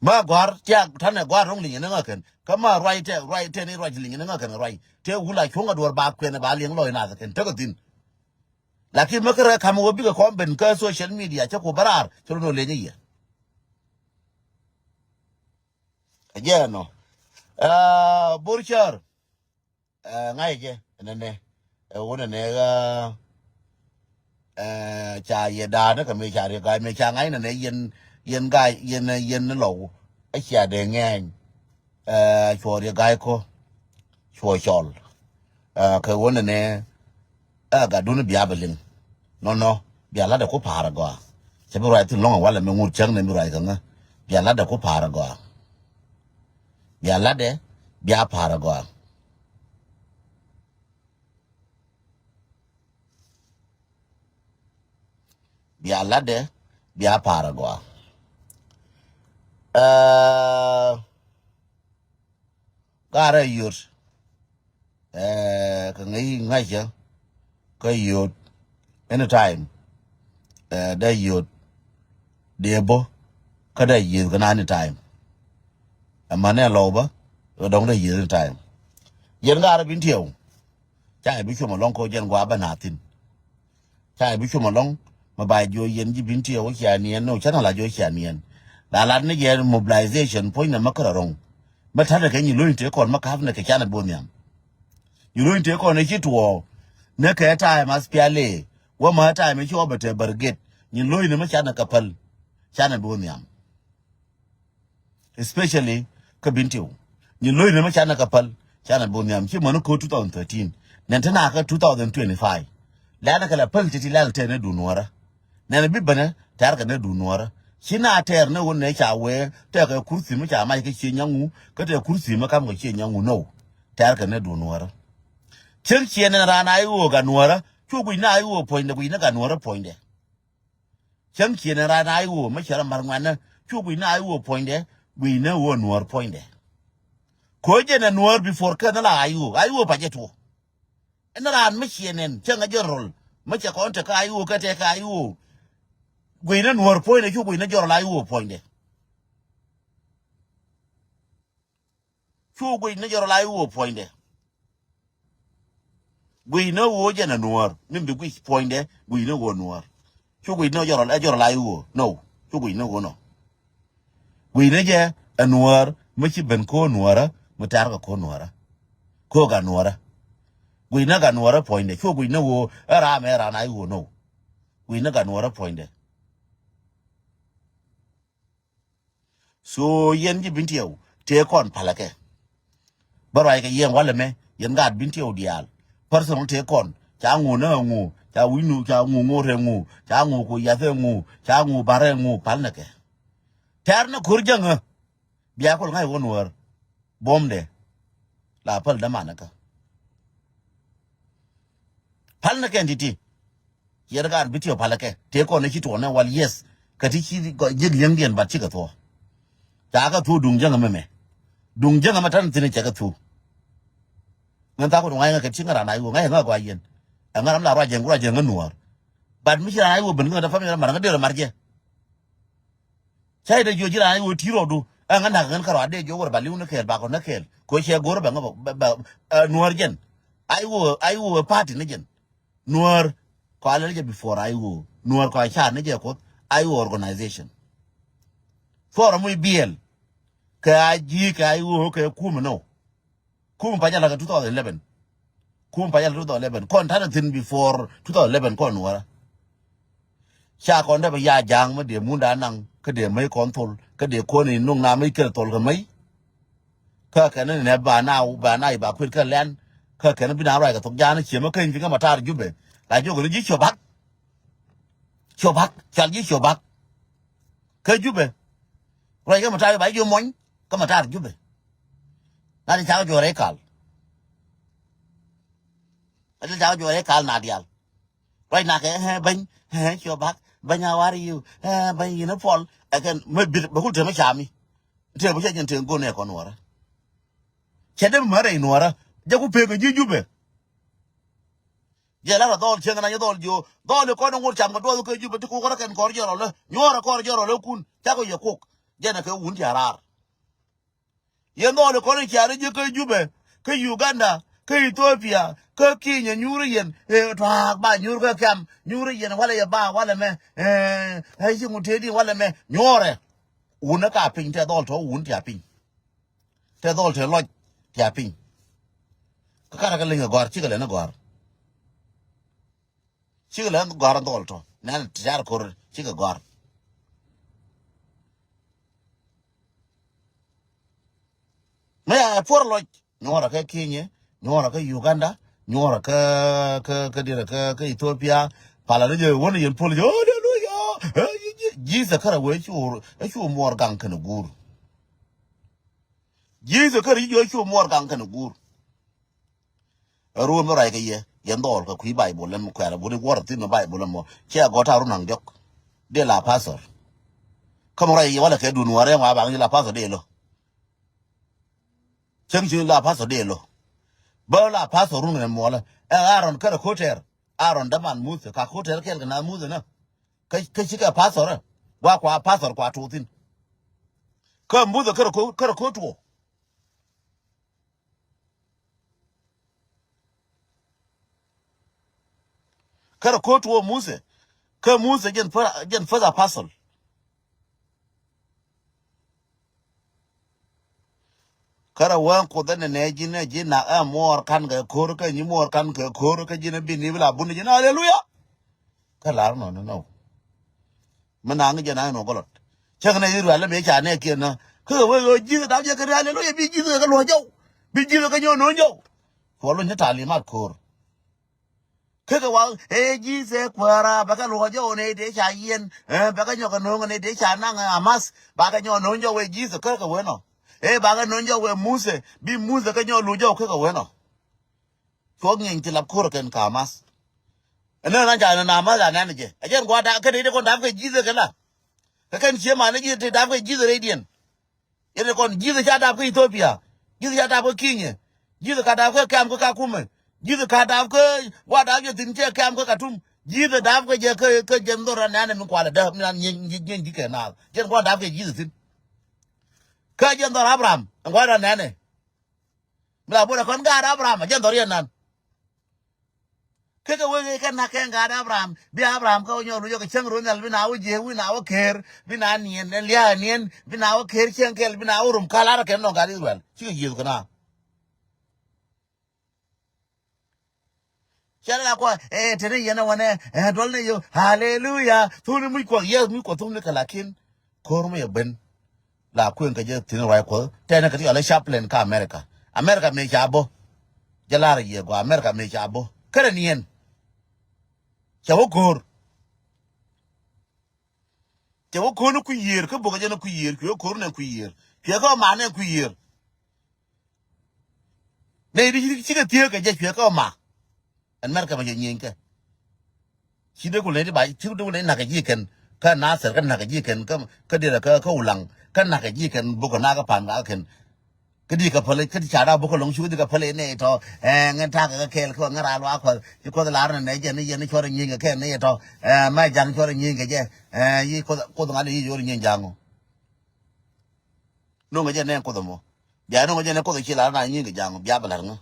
Ma gua̱r tiak tanɛ gua̱r ro̱ŋ liŋ ni ŋäkɛn kä ma ruac tɛ ruac tɛ ni ruac liŋ ni ŋäkɛn ruac tɛ wula cuɔ̱ŋ a duɔ̱r ba kuɛn ba liŋ lɔc nath kɛn tekɛ thin. Lakin mi kärɛ kam wä bikɛ kɔn ben kä social media cä ku bä raar cä run wä leny i̱ yɛ. Ɛ jɛ ɛnɔ. Aa, bor cär. Ɛ ŋa̱c jɛ ɛnɛnɛ ɛ wun ɛnɛ ɣä. Ɛ ca yɛ da̱a̱n kɛ mëë ca riɛ ga̱a̱c mëë ca ŋa̱c nɛnɛ yɛn yɛn ga̱a̱c yɛn yɛn ni lɔw. Ɛ cia dee ŋɛɛny. Ɛ cuɔ riɛ ga̱a̱c kä cuɔ cɔl. Ɛ kɛ wun ɛnɛ. Ɛ gatdun bia bɛ liŋ nɔnɔ. Bia latdɛ ku pa̱a̱r agɔaa. Cɛ bi ruac thi̱n lɔ̱ŋ ɛ walɛ mi ŋut cäŋ ni bi ruac kɛ ŋä. Bia latdɛ ku pa̱a̱r agɔaa. Bia latdɛ bia pa̱a̱r agɔaa. Bia latdɛ bia pa̱a̱r agɔaa. Ɛ Gaa rɛ yot. Ɛ kɛ ŋäc ŋa̱cä kä yot. Anytime. Ɛ dee yot. Dee bä kä dee yieth kɛ na anytime. Ɛ mänɛ lɔw bä ɛ dɔ̱ŋ dee yieth anytime. Yɛn gaa rɛ bin tiɛw. Ca ɛ bi cuɔm ɛlɔ̱ŋ kɛ wä jɛn gua̱a̱ bä na thi̱n. Ca i̱ bi cum ɛlɔ̱ŋ mɛ ba jiɔ yɛn ji̱ bin tiɛw wä cia niɛn ni wä canɛ la jiɔ cia niɛn. La lat ni jɛ mobilization puɔ̱ny nɛ mä kärɛ rɔ̱ŋ. Mä ta̱nɛ kɛ nyi lo̱ny tëë kɔn mä ka̱p nɛ kɛ canɛ bo̱o̱ nhiam. Nyi lo̱ny tëë kɔn ɛ ci tuɔɔk. Nɛ kɛ ta̱a̱ ɛm aspial ëë wä mä ta̱a̱ ɛm ɛ ci ɔbɛ tɛ bärgɛt. Nyi lo̱ny ni mä canɛ kɛ päl. Canɛ bo̱o̱ nhiam. Especially kä bin tiw. Nyin lo̱c ni mi canɛ kɛ päl canɛ bo̱o̱ nhiam ci män ko̱ two thousand thirteen. Nɛn ti na kä two thousand twenty-five. Lɛn kɛ lɛ päl ti ti lɛl tɛɛr ni duun nuɔ̱ɔ̱rä. Nɛn bi bänä tɛɛr kɛ ni duun nuɔ̱ɔ̱rä. Ci na tɛɛr ni wun nɛ ca wee tɛɛr kɛ kurthi mi ca mac kä cie nyaŋu kä tɛɛr kurthi mi kam kɛ cie nyaŋu now. Tɛɛr kɛ ni duun nuɔ̱ɔ̱rä. Cieŋ cie nɛn raan a i̱ ɣöö gat nuɔ̱ɔ̱rä cu guic na i̱ ɣöö puɔ̱nydɛ guic ni gat nuɔ̱ɔ̱rä puɔ̱nydɛ. Cäŋ ciënɛ raan a i̱ ɣöö mä cɛ rɔ mar ŋuɛ̈tnä cu guic ni a i̱ ɣöö puɔ̱nydɛ guic ni ɣöö nuäär puɔ̱nydɛ. Ko̱ jɛn ɛ nuäär before kɛn la a i̱ ɣöö a i̱ ɣöö pa jɛ tuɔ. Ɛn raan mä ciënɛn cäŋ ɛ jɛn rɔl mä cɛ kɔn tekɛ a i̱ ɣöö kɛ tekɛ a i̱ ɣöö guic ni nuäär puɔ̱nydɛ cu guic ni jɔrɔl a i̱ ɣöö puɔ̱nydɛ. Cu guic ni jɔrɔl a i̱ ɣöö puɔ̱nydɛ. Guic ni ɣöö jɛn ɛ nuäär min bi guic puɔ̱nydɛ guic ni ɣöö nuäär. Cu guic ni jɔrɔl ɛ jɔrɔl a i̱ ɣöö no. Cu guic ni ɣöö nɔ. Guic ni jɛ ɛ nuäär mi ci ben ko̱o̱r nuäärä mi tɛ̈r kɛ ko̱o̱r nuäärä. Ko̱o̱r gat nuäärä. Guic ni gat nuäärä puɔ̱nydɛ cu guic ni ɣöö ɛ raam ɛ raan a i̱ ɣöö no. Guic ni gat nuäärä puɔ̱nydɛ. So yɛn ji̱ bin tiɛw tëë kɔn palä kɛ. Bä ruac kɛ yɛn walɛ mɛ yɛn gaat bin tiɛw diaal. Personal tëë kɔn ca ŋu nä ŋu ca wi̱c nu ca ŋu ŋu rɛ ŋu ca ŋu ku yath ɛ ŋu ca ŋu barɛ ŋu pal nɛ kɛ. Tɛr nɛ ko̱r jäŋä. Bia kol ŋa̱c wä nuäär. Buɔ̱mdɛ. La päl dämanä kä. Pal ni kɛn ti̱ti̱. Yɛr kaan bi tiɛw pal kɛ tëë kɔn ni ci tuɔɔk ni wal yes. Kä ti ci gɔaa ji̱ li̱eŋdiɛn bat cikɛ thuɔ̱k. Ca kɛ thuɔ̱k duŋ jäŋ ɛmɛ mɛ. Duŋ jäŋ ɛmɛ ta̱n thi̱n cɛ kɛ thuɔ̱k. Ŋän thaak kut ŋa̱c ŋä kɛ ti ŋä ran a i̱ wä ŋa̱c ŋä gɔaa yɛn. Ɛ ŋä ram la ruac jɛn ruac jɛn ŋä nuɔ̱ɔ̱r. Bat mi ci ran a i̱ wä ben ŋä dee family ram mar ŋä dee rɔ mar jɛ. Ca i̱ dee jiɔ ji̱ ran a i̱ wä ti̱i̱ rɔɔdu. Ɛ ŋä nak ŋän kärɔa dee jiɔ wä rɔ ba li̱w ni kɛɛl bakɔ ni kɛɛl. Kɛ cɛ go̱r bɛ ŋä bɛ, bɛ, bɛ, ɛ, nuɔ̱ɔ̱r jɛn. A i̱ wä, a i̱ wä party ni jɛn. Nuäär kɔ a lɛl jɛ before I O. Nuäär kɔ a car ni jɛ Kuoth I O organization. Thuɔrɔ muc biɛl kɛ a ji̱ kɛ I O kɛ kum nɔ. Kum pa jɛ la kɛ two thousand eleven. Kum pa jɛ la two thousand eleven. Kɔn ta̱nɛ thi̱n before two thousand eleven kɔn nuäärä. Ca kɔn dee bɛ ya ja̱a̱ŋ mi dee munda naŋ kä dee mäc kɔn thol kä dee kɔn in nuŋ na mäc kɛl thol kɛ mäc. Kä kɛn ni nɛ ba na ba na i̱ ba kuet kä lɛn. Kä kɛn bi na ruac kɛ thok ja̱a̱n ciɛ mi käny thi̱n kä matar Jubɛ. La jiök ni ji̱ ciɔ bak. Ciɔ bak, cal ji̱ ciɔ bak. Kä Jubɛ. Ruac kä matar ba ji̱ muɔny kä matar Jubɛ. Na ti cakɛ juɔrɛ ikal. Na ti cakɛ juɔrɛ ikal na dial. Ruac nakɛ, eh, bäny, eh, ciɔ bak, bäny a war yiw, eh, bäny yin a puɔl. Ɛ kɛn mɛ bit bɛ kul te mɛ cami. Te bɛ cɛ jɛn te gon ɛ kɔn nuɔrä. Cɛ dee mɛ rɛy nuɔrä. Jɛ ku pek ji̱ Jubɛ. Jɛ la rɔ dhɔl cieŋ na nyɛ dhɔl jiɔ. Dhɔl i kɔn ŋur cam kɛ duɔth kɛ Jubɛ ti ku kɔrä kɛn kɔr jɛ rɔ lɛ. Nyuɔrɛ kɔr jɛ rɔ lɛ kun. Cakɔ yɛ kok. Jɛn ɛ kɛ wun ti a raar. Yɛn dhɔl i kɔn i̱ cia rɔ ji̱ kä Jubɛ, kä Uganda, kä Ethiopia, kä Kenya nyuuri yɛn, eh, tuaak ba nyuur kä kɛm, nyuuri yɛn walɛ yɛ ba walɛ mɛ, eh, eh, ci ŋut tëëdi walɛ mɛ, nyuɔrɛ. Wunä ka piny tɛ dhɔl tɔ wun tia piny. Tɛ dhɔl tɛ lɔc tia piny. Kä karɛ kä liŋ ɛ gɔ̱a̱r, cikɛ lɛ ni gɔ̱a̱r. Cikɛ lɛ gɔ̱a̱r dhɔl tɔ. Nɛn ti car ko̱r cikɛ gɔ̱a̱r. Mɛ ya puɔr lɔc. Nyuɔrɛ kä Kenya, nyuɔrɛ kä Uganda, nyuɔrɛ kä, kä, kä dirɛ kä, kä Ethiopia. Pala ni jɛ wänä yɛn puɔl jɛ, hallelujah. Eh, ji̱, ji̱, ji̱, ji̱, kärɛ wee cu, cu muɔr gaŋ kɛn guur. Ji̱ kärɛ ji̱ cu muɔr gaŋ kɛn guur. Ɛ ruun mi ruac kɛ yɛ, yɛn dhɔl kɛ kui̱ Baibol ɛmɔ kuɛɛrɛ buni guɔ̱r thi̱n mi Baibol ɛmɔ. Cɛ gɔ̱t a run naŋ diɔ̱k. Dee la pastor. Kä mi ruac kɛ yɛ walɛ kɛ dun wä rɛŋ wa baŋ ji̱ la pastor dee lo̱. Cäŋ ci la pastor dee lo̱. Bä la pastor run kɛ muɔlä. Ɛ Aaron kärɛ ko̱tɛr. Aaron däman Muthɛ ka ko̱tɛr kɛɛl kɛ na Muthɛ nä. Kä, kä cikɛ pastor ɛ. Wa kua pastor kua tuɔthin. Kä Muthɛ kärɛ ko̱, kärɛ ko̱ tuɔ. Kärɛ ko̱t wä Muthɛ. Kä Muthɛ jɛn fir-, jɛn first apostle. Kärɛ wä Kuoth ɛn nɛ ji̱n ɛ ji̱ nak ɛ muɔɔr kan kɛ ko̱r kä nyi muɔɔr kan kɛ ko̱r kä ji̱n ɛ bi ni bi la bun ji̱n, aleluya. Kä lar nɔ ni nɔ. Mi naŋ jɛ naŋ nɔ gɔlɔt. Cäŋ nɛ Israel mi ca nɛ kiɛn nä. Kä wee ɣöö Ji̱th dap jɛ kɛ rial lo̱c bi Ji̱th kɛ luɔ̱c jɔw. Bi Ji̱th kɛ nyɔk no̱o̱ŋ jɔw. Cuɔ luny ni talimat ko̱o̱r. Kä kɛ wa ee Ji̱th ɛ kuäära bɛ kɛ luɔ̱c jɔw nɛ dee ca yiɛn. Ɛ bɛ kɛ nyɔk kɛ no̱o̱ŋ nɛ dee ca naŋ Hamas. Ba kɛ nyɔk no̱o̱ŋ jɔw wee Ji̱th kä kɛ wen ɔ. Ee ba kɛ no̱o̱ŋ jɔw wee Muthɛ. Bi Muthɛ kɛ nyɔk luɔ̱c jɔw kä kɛ wen ɔ. Cuɔk nyieeny ti lap ko̱r kɛn ka math. Ɛn nɛn an ca nɛn a math a nɛn jɛ. Ɛ jɛn gua̱a̱r dap kɛn i̱ ti kɔn dap kɛ Ji̱th kɛ la. Kä kɛn cie man i̱ Ji̱th ti dap kɛ Ji̱th rɛydiɛn. Yɛn ti kɔn Ji̱th ca dap kä Ethiopia. Ji̱th ca dap kä Kinyɛ. Ji̱th ka dap kä kɛm kä Kakumɛ. Ji̱th ka dap kä gua̱a̱r dap jɛ thi̱n cɛ kɛm kä Katum. Ji̱th dap kä jɛ kä, kä jɛn dhɔr an nɛn mi kualɛ däk mi nan nyieeny, nyieeny, nyieeny ji̱ kɛ naath. Jɛn gua̱a̱r dap kɛ Ji̱th thi̱n. Kä jɛn dhɔr Abraham ɛn gua̱a̱r an nɛnɛ. Mi la bot ɛ kɔn gaat Abraham a jɛn dhɔr yɛn nan. Kekɛ wek kɛ nak kɛn gaat Abraham, bi Abraham kä wä nyɔk luc ɔ kɛ cäŋ ruɔ̱n nhial bi na wä jiee wi̱n a wä keer bi na niɛn ɛn lia̱a̱ niɛn bi na wä keer cieŋ kɛl bi na wä rum kal ar kɛn nɔ gaat Israel cikɛ jieth kɛ na. Cɛ la kuɔ ɛ teni yɛn ɛ wänɛ ɛ duɔl ni yo haleluya thumni muc kuɔth yes muc kuɔth thumni kɛ lakin ko̱r mi yɛ ben. La kueŋ kɛ jɛ thi̱n ruac kuɔth tɛnɛ kɛ ti yɔl ɛ chaplain kä America. America mëë ca bä. Jɛ lar yɛ gua America mëë ca bä kärɛ niɛn. Cɛ wä ko̱r. Cɛ wä ko̱r ni kui̱ yiër kä bokɛ jɛ ni kui̱ yiër cuɛ ko̱r ni kui̱ yiër cuɛ kä ma ni kui̱ yiër. Nɛ di cikɛ thiee kɛ jɛ cuɛ kä ma. Ɛn mɛr kɛ ma jɛ nyieeny kɛ. Ci dee ku lɛ di ba ci dee ku lɛ nak kɛ ji̱ kɛn. Kä Nathir kä nakä ji̱ kɛn kä, kä dirɛ kä, kä Ulaŋ kä nakä ji̱ kɛn bukɛ nakä pan kä kɛn. Kä di kä päli kä di ca da bukɛ loŋ cu di kä päli nɛ tɔ. Ɛ ŋän takä kä kɛɛl kä ŋän ral wa kuɔth ci kuɔth lar nɛ nɛ jɛ ni yɛn cuɔr nyieny kɛ kɛn ni tɔ. Ɛ mɛ jaŋ cuɔr nyieny kɛ jɛ. Ɛ yi kuɔth, kuɔth ŋa̱n yi cuɔr nyieny jaŋ. No̱ŋ kɛ jɛ nɛ kuɔth mɔ. Bia no̱ŋ kɛ jɛ nɛ kuɔth ci lar na nyieny kɛ jaŋ bia bɛ lar ŋä.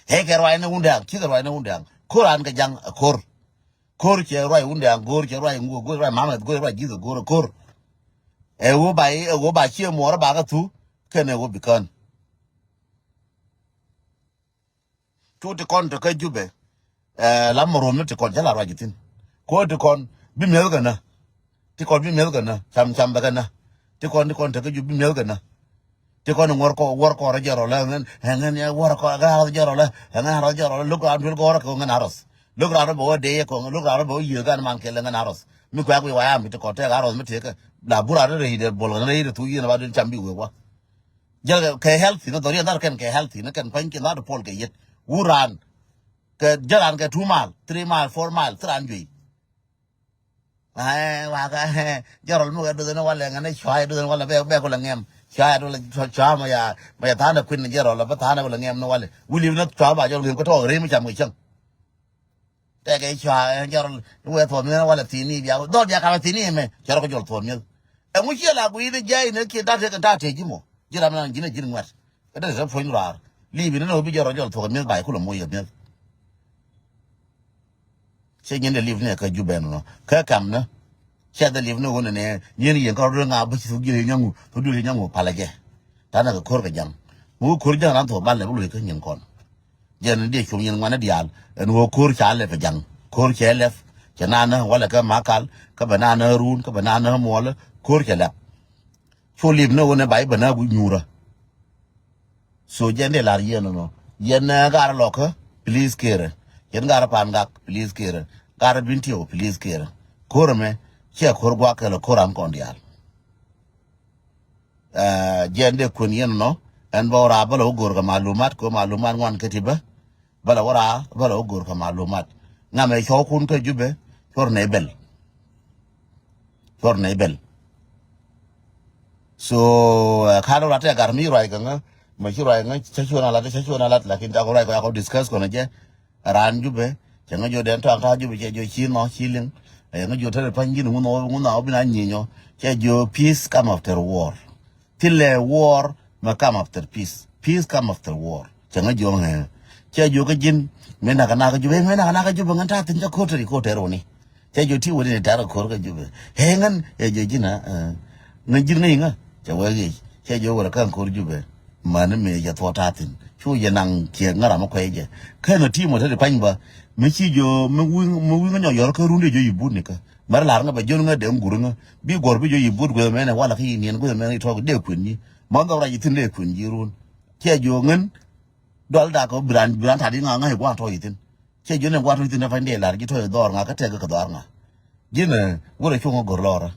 Hɛ kɛ ruac ni wundɛ aŋ, cikɛ ruac ni wundɛ aŋ. Ko̱r an kɛ jaŋ ɛ ko̱r. Ko̱r cɛ ruac wundɛ aŋ, go̱r cɛ ruac ŋuɔ, go̱r ruac mamɛ, go̱r ruac ji̱th ɛ go̱r ɛ ko̱r. Ɛ ɣöö ba, ɛ ɣöö ba ciɛ muɔɔr ba kɛ thu, kɛn ɛ ɣöö bi kään. Cu ti kɔn te kä Jubɛ. Ɛ la mɛ rom ni ti kɔn cä la ruac ithin. Ko̱r ti kɔn bi mi̱eth kɛ nä. Ti kɔn bi mi̱eth kɛ nä. Cam, cam bɛ kɛ nä. Ti kɔn, ti kɔn te kä Jubɛ bi mi̱eth kɛ nä. Ti kɔn ŋuɔr kɔ, wuɔr kɔrä jɛ rɔlä, ŋän, ŋän, wuɔr kɔrä ŋän arɔth jɛ rɔlä, ŋän arɔth jɛ rɔlä, lo̱k raan duel gɔrä kɛ ŋän arɔth. Lo̱k raan rɔ bɛ wä dee kɛ, lo̱k raan rɔ bɛ wä yiëë gan man kɛ lɛ ŋän arɔth. Mi kuɛ kui̱ wa ya mi ti kɔn tɛk arɔth mi tëëkä. La bur raan rɛy dee bol ŋän rɛy dee thuk yiëën ba duel cam bi wëë wa. Jɛ kɛ healthy ni dhɔriɛn dhar kɛn kɛ healthy ni kɛn kuany kiɛn dhar pol kɛ yet. Wur raan. Kɛ jɛ raan kɛ two mile, three mile, four mile, thi raan juey. Ɛ wakä, ɛ jɔrɔl mi wee duthini walɛ ŋɛn ɛ cuay duthini walɛ bɛ, bɛ kulɛ ŋɛm. Cuay duthini cuay ma ya, ma ya tha̱a̱n ɛ kui̱n ni jɔrɔl bä tha̱a̱n ɛ kulɛ ŋɛm ni walɛ. Wili ni cuay ba jɔl ŋɛm kä tɔɔk ri mi cam kɛ cäŋ. Tɛkɛ cuay ɛ jɔrɔl ni wee thuɔm ni walɛ thi̱n ni bia. Dhɔl bia kamɛ thi̱n ni mɛ. Cɔrɔ kɛ jɔl thuɔm ni. Ɛŋu ciɛ la gui̱ni jɛ inɛ kiɛ da̱t tëk da̱t tëk ji̱ mɔ. Ji̱ ram nan ji̱n ɛ ji̱n ŋuɛt. Kä dee tɛ puɔ̱ny raar. Li̱i̱p inɛ ni wä bi jɔrɔ jɔl thuɔk mi̱eth ba kulɛ moc ɛ mi̱eth. Cɛ nyin de live ni kä Jubɛ nɔ. Kä kam ni. Cɛ de live ni wun ni nyin yin kä rɔ ŋa bi ci thuk jil nyaŋu, thuk dul nyaŋu pala jɛ. Tana kɛ ko̱r kɛ jaŋ. Mu ko̱r jaŋ ran thok ban lɛ bi luɔi kä nyin kɔn. Jɛn di cum nyin ŋuan diaal. Ɛn wä ko̱r ca lɛ kɛ jaŋ. Ko̱r cɛ lɛ. Cɛ nana walɛ kä makal. Kä bɛ nana run. Kä bɛ nana muɔlɛ. Ko̱r cɛ lɛ. Cu live ni wun ni ba i̱ bɛ na gu nyura. So jɛn dee lar yɛn nɔ. Yɛn, eh, gar lɔkä, please kɛɛrɛ. Yɛn gar pan gak, please kɛɛrɛ. Gar bin tiɛw, please kɛɛrɛ. Ko̱r ɛmɛ, ciɛ ko̱r guak kɛl ko̱r an kɔn diaal. Eh, jɛn dee kuɛn yɛn nɔ, ɛn bä wä raa bä lɛ wä go̱r kɛ malumat, kɛ malumat ŋuan kä ti bä. Bä lɛ wä raa, bä lɛ wä go̱r kɛ malumat. Ŋamɛ cɔw kun kä Jubɛ, cuɔr nɛ bɛl. Cuɔr nɛ bɛl. So, eh, ka̱n wä raa tɛ gar mi ruac kɛ ŋä, mɛ ci ruac ŋä, cä cuɔn a lat, cä cuɔn a lat, lakin cakɔ ruac kɔ yakɔ discuss kɔnɛ jɛ. Raan Jubɛ, cɛ ŋä jiɔ dɛn tɔ̱a̱ŋ ta̱a̱ Jubɛ, cɛ jiɔ ci nhɔ, ci liŋ. Ɛ ŋä jiɔ te ri pa̱ny ji̱n ŋun nhɔ, ŋun nhɔ bi na nyieny ɔ. Cɛ jiɔ peace come after war. Thilɛ war mɛ come after peace. Peace come after war. Cɛ ŋä jiɔ ŋɛ. Cɛ jiɔ kä ji̱n, mëë nak nak Jubɛ, mëë nak nak Jubɛ ŋän ta̱a̱ thi̱n cä ko̱r te ri ko̱r te ri wä ni. Cɛ jiɔ ti wä ni ni ta̱a̱ ko̱r kä Jubɛ. Ɛ ŋän, ɛ jiɔ ji̱n a, ɛ. Ŋän ji̱n ŋä iŋä, cɛ wee ɣic. Cɛ jiɔ wä rɛ ka̱n ko̱r Jubɛ. Mani mëë jɛ thuɔ̱k ta̱a̱ thi̱n. Cu jɛ naŋ kiɛ ŋäram mi kuɛy jɛ. Kɛn ɔ ti mɔ te ti pany bä. Mi ci jiɔ, mi wi̱i̱, mi wi̱i̱ ŋä nyɔ yɔr kä run dee jiɔ yi but ni kä. Mɛr lar ŋä bɛ jiɔn ŋä dee ŋur ŋä. Bi guɔr bi jiɔ yi but gueth mɛnɛ wala kä yi niɛn gueth mɛnɛ itɔk dee kuɛn ni. Mɔn dhɔk rac ithin dee kuɛn ji̱ run. Ciɛ jiɔ ŋän. Dual dak ɔ biran, biran ta̱a̱ di ŋa ŋä iguan tɔ̱ ithin. Ciɛ jiɔ ni iguan tɔ̱ ithin dee pany dee lar ji̱ tɔ̱ idhɔr ŋa kä tɛk kä dhɔr ŋa. Ji̱n, eh, wurɛ cuŋ ɔ go̱r lɔrä.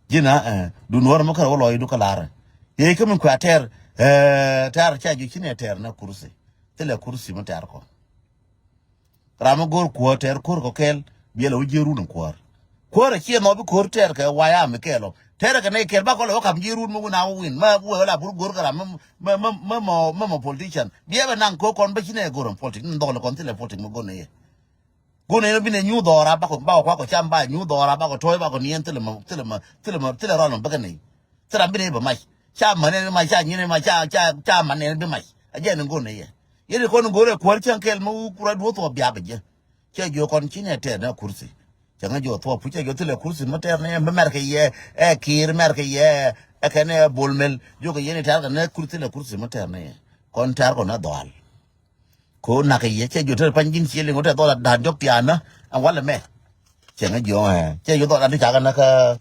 Ji̱n a, eh, dun wär mi kär wä lɔcdu kä larä. Yey kä min kua tɛr, eh, tɛr ca ji̱ ci nɛ tɛr nɛ kursi. Thilɛ kursi mi tɛr kɔ. Ram mi go̱r kuäär tɛr ko̱r kɔ kɛl, biɛl ɛ wä ji̱ run in kuäär. Kuäär ɛ ciɛ nhɔk bi ko̱r tɛr kɛ waya mi kɛl ɔ. Tɛr kɛ nɛy kɛl ba kɔ lɛ wä kam ji̱ run mi wun a wä win. Ma wä la bur go̱r kɛ ram mi, mi, mi, mi mɔ, mi mɔ politician. Biɛ bɛ naŋ ko̱r kɔn bä ci nɛ go̱r in politic. Ni dhɔk lɛ kɔn thilɛ politic mi go̱r nɛ yɛ. Gun in bi ne nyu dhɔra bakɔ, bakɔ kuakɔ cam ba nyu dhɔra bakɔ toy bakɔ nien thilɛ ma, thilɛ ma, thilɛ ma, thilɛ rɔl ma bäkɛ ney. Thilɛ bi ne bɛ mac. Ca man ne mac, ca nyin ne mac, ca, ca, ca man ne bi mac. A jɛ ni gun ne yɛ. Yɛ ni kɔn gun ne kuɔr cɛn kɛl ma wu kura duɔ thɔ bia bɛ jɛ. Cɛ jiɔ kɔn ci ne tɛr ne kursi. Cɛ ŋa jiɔ thɔ pu cɛ jiɔ thilɛ kursi ma tɛr ne yɛ, mɛ mɛr kɛ yɛ, ɛ kir mɛr kɛ yɛ, ɛ kɛ ne bol mel. Jiɔ kɛ yɛ ni tɛr kɛ ne kursi, thilɛ kursi ma tɛr ne yɛ. Kɔn tɛr kɔ ne dhɔal. Ko nak kɛ yɛ, cɛ jiɔ te pany ji̱n ciɛ liŋ wä te dhɔl a da̱a̱n jɔk tiaanä ɛn walɛ mɛ. Cɛ ŋä jiɔ ɛ cɛ jiɔ dhɔl a ti ca kɛ nä kä,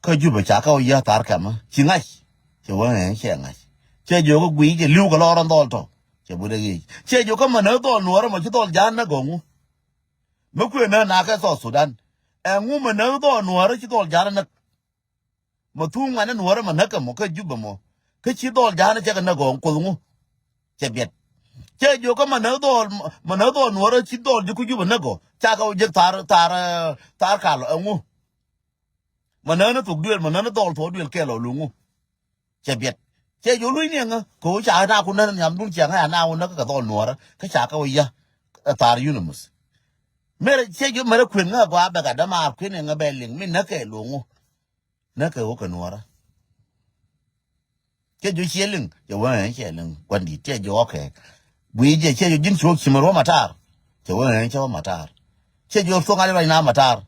kä Jubɛ ca kä wä yä thar kɛmä ci ŋa̱c. Cɛ wä ɛ cɛ ŋa̱c. Cɛ jiɔ kä guiy cɛ li̱w kɛ lɔr ɛn dhɔl tɔ. Cɛ bä dee ɣic cɛ jiɔ kä mänä dhɔl nuɔ̱ɔ̱rä mɔ ci dhɔl ja̱a̱n nä gɔŋu. Mi kuëë nä nak kɛ South Sudan. Ɛŋu mänä dhɔl nuɔ̱ɔ̱rä ci dhɔl ja̱a̱n nä. Mɛ thuŋ ŋuan ni nuɔ̱ɔ̱rä mɛ näk kɛ mɔ kä Jubɛ mɔ. Kä ci dhɔl ja̱a̱n cɛ kɛ näk gɔ̱ kuoth ŋu. Cɛ biɛt. Cɛ jiök kä mɛ näk dhɔl, mɛ näk dhɔl nuɔ̱ɔ̱rä ci dhɔl ji̱ kä Jubɛ näk gɔ̱. Ca kɛ wä jiäk thar, thar, thar kal ɛŋu. Ma nään ni thok duël, ma nään ni dhɔl thok duël kɛl ɔ luŋu. Cɛ biɛt. Cɛ jiök luny ni ɛŋä kɛ ɣöö ca na kun nään nhiamdun ciɛ ŋä ya na wä näk kɛ dhɔl nuɔɔrä kä ca kɛ wä yä. Ɛ thaar yunämuth. Merɛ cɛ jiök merɛ kuën ŋä gɔaa bɛ gat dämaar kuën ɛŋä bɛ liŋ mi näk kɛ luŋu. Näk kɛ ɣöö kɛ nuɔɔrä. Cɛ jiök ciɛ liŋ cɛ wee ŋɛn cɛ liŋ gua̱ndi̱t cɛ jiök ɔkɛ. Guiy jɛ cɛ jiök ji̱n ci wä ci mɛ ruɔ̱ matar. Cɛ wee ŋɛn cɛ wä matar. Cɛ jiök thok ŋa̱t ruac na matar.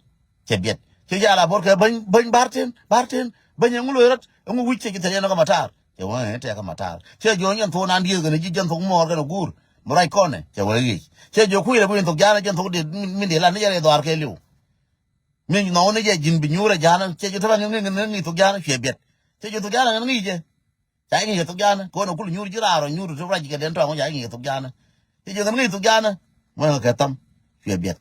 Cɛ biɛt cɛ jiök ala bor kɛ bäny bäny bartin bartin bäny ɛŋu loc rɔt ɛŋu wi̱c cɛ jiök thil yɛn kä matar. Cɛ wee ŋɛn tɛk kä matar cɛ jiök nyɛn thok nan dieth kɛn ji̱ jɛn thok muɔɔr kɛn guur. Mi ruac kɔnɛ cɛ wee ŋic cɛ jiök kui̱ lɛ kui̱ thok ja̱a̱n jɛn thok dieth min dieth lan ni jɛ rɛy dhɔaar kɛ li̱w. Mi nhɔk ni jɛ ji̱n bi nyuur ɛ ja̱a̱n cɛ jiök thok ŋɛn ŋi̱i̱c thok ja̱a̱n cuɛ biɛt. Cɛ jiök thok ja̱a̱n ŋɛn ŋi̱i̱c jɛ. Ca iŋi̱c kɛ thok ja̱a̱nä kɛ ɣän a kul nyuur ji̱ raar ɔ nyuur ti ruac kɛ den tɔaŋ ca iŋi̱c kɛ thok ja̱a̱nä. Cɛ jiök ŋän ŋi̱i̱c thok ja̱a̱nä. Muɛŋ kɛ thäm cuɛ biɛt.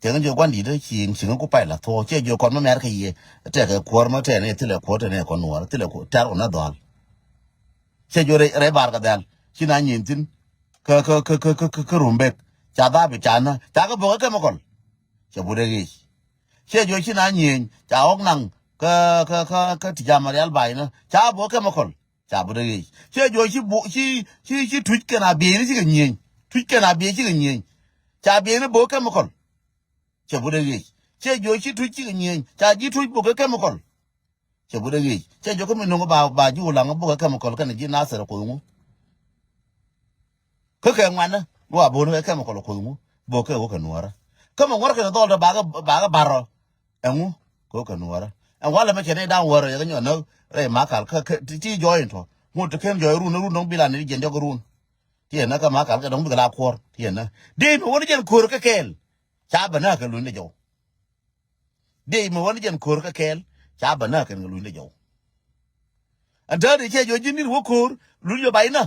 Cɛ ŋän jiök gua̱ndi̱t ci ciŋä ku pay la thuɔ̱ɔ̱ cɛ jiök kɔn mä mɛr kɛ yiëë. Tɛkɛ kuäär mä tɛn i̱ thilɛ kuäär tɛn i̱ kɔn nuɔɔr thilɛ kuäär tɛr kɔn a dhɔal. Cɛ jiök rɛy bar kɛ dhɛl ci na nyin thi̱n. Kä kä kä kä kä kä rumbek ca dhap i̱ ca nä ca kɛ bök ɛ chemical. Cɛ but ɛ ɣic. Cɛ jiök ci na nyieny ca ɣɔk naŋ kä kä kä kä ti jam a rial ba̱a̱cnä ca bök ɛ chemical. Ca but ɛ ɣic. Cɛ jiök ci bu ci ci ci tuc kɛn a bieyni cikɛ nyieny. Tuc kɛn a biey cikɛ nyieny. Ca bieyni bök ɛ chemical. Cɛ but ɛ ɣic. Cɛ jiök ci tuc cikɛ nyieny ca ji̱ tuc bök ɛ chemical. Cɛ but ɛ ɣic cɛ jiök kä mi nuŋ ba ba ji̱ Ulaŋ bok ɛ chemical kɛnɛ ji̱ Nathir ɛ kuoth ŋu. Kä kɛ ŋuanä luaak bo̱o̱n ɛ chemical ɛ kuoth ŋu. Bok kɛ wä kɛ nuɔ̱ɔ̱rä kä mɛ ŋuɔ̱r kɛnɛ dhɔl tɔ bakɛ bakɛ bar rɔ. Ɛŋu kɛ wä kɛ nuɔ̱ɔ̱rä ɛŋ walɛ mɛ cɛ nɛy da̱ŋ wäär rɛ yɛ kɛ nyɔn näk rɛy makal kä ti jɔɔy in tɔ ŋot ti ken jɔɔy run run dɔ̱ŋ bi la ni jiɛn jɔk run. Ti yɛn nä kä makal kɛ dɔ̱ŋ bikɛ la kuɔr ti yɛn nä dee mi wä ni jɛn ko̱r kä kɛɛl. Ca bɛ nä kɛ luny ni jɔw. Diey mi wä ni jɛn ko̱r kä kɛɛl ca bɛ nä kɛn kɛ luny ni jɔw. Ɛn täätɛ cɛ jiök ji̱n ni̱n wä ko̱r luny jɔ ba̱y nä.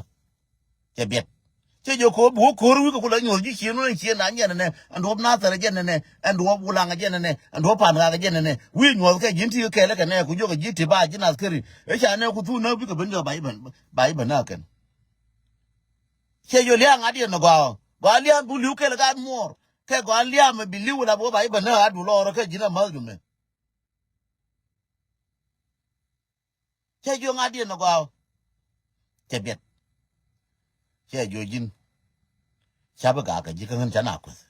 Cɛ biɛt cɛ jiök ko̱r bi wä ko̱r wi̱i̱ kɛ ku la nyuɔ̱th ji̱ cien wä ni cien na nyɛn ɛnɛ ɛn duɔ̱p Nathir ɛ jɛn ɛnɛ ɛn duɔ̱p Wulaŋ ɛ jɛn ɛnɛ ɛn duɔ̱p Pa̱n Ɣaak ɛ jɛn ɛnɛ wi̱i̱ nyuɔ̱th kɛ ji̱n ti kɛ kɛɛl ɛ kɛ nɛ ku jiök ɛ ji̱ ti ba ji̱n athkeri. Ɛ ca nɛ ku thuk nä bikɛ ben jɔ ba̱y bɛ nä kɛn. Cɛ jiök lia̱a̱ ŋa̱t yɛn nɛ gɔaa gɔaa lia̱a̱ bu li̱w kɛɛl ɛ gaat muɔɔr. Kɛ gɔaa lia̱a̱ mɛ bi li̱w la bä ba i̱ bä nä a dul ɔɔrä kä ji̱n a ma̱th jumɛ. Cɛ jiök ŋa̱t diɛn nɛ gɔaa. Cɛ biɛt. Cɛ jiök ji̱n. Ca bi gak kɛ ji̱ kä ɣän ca na kueth.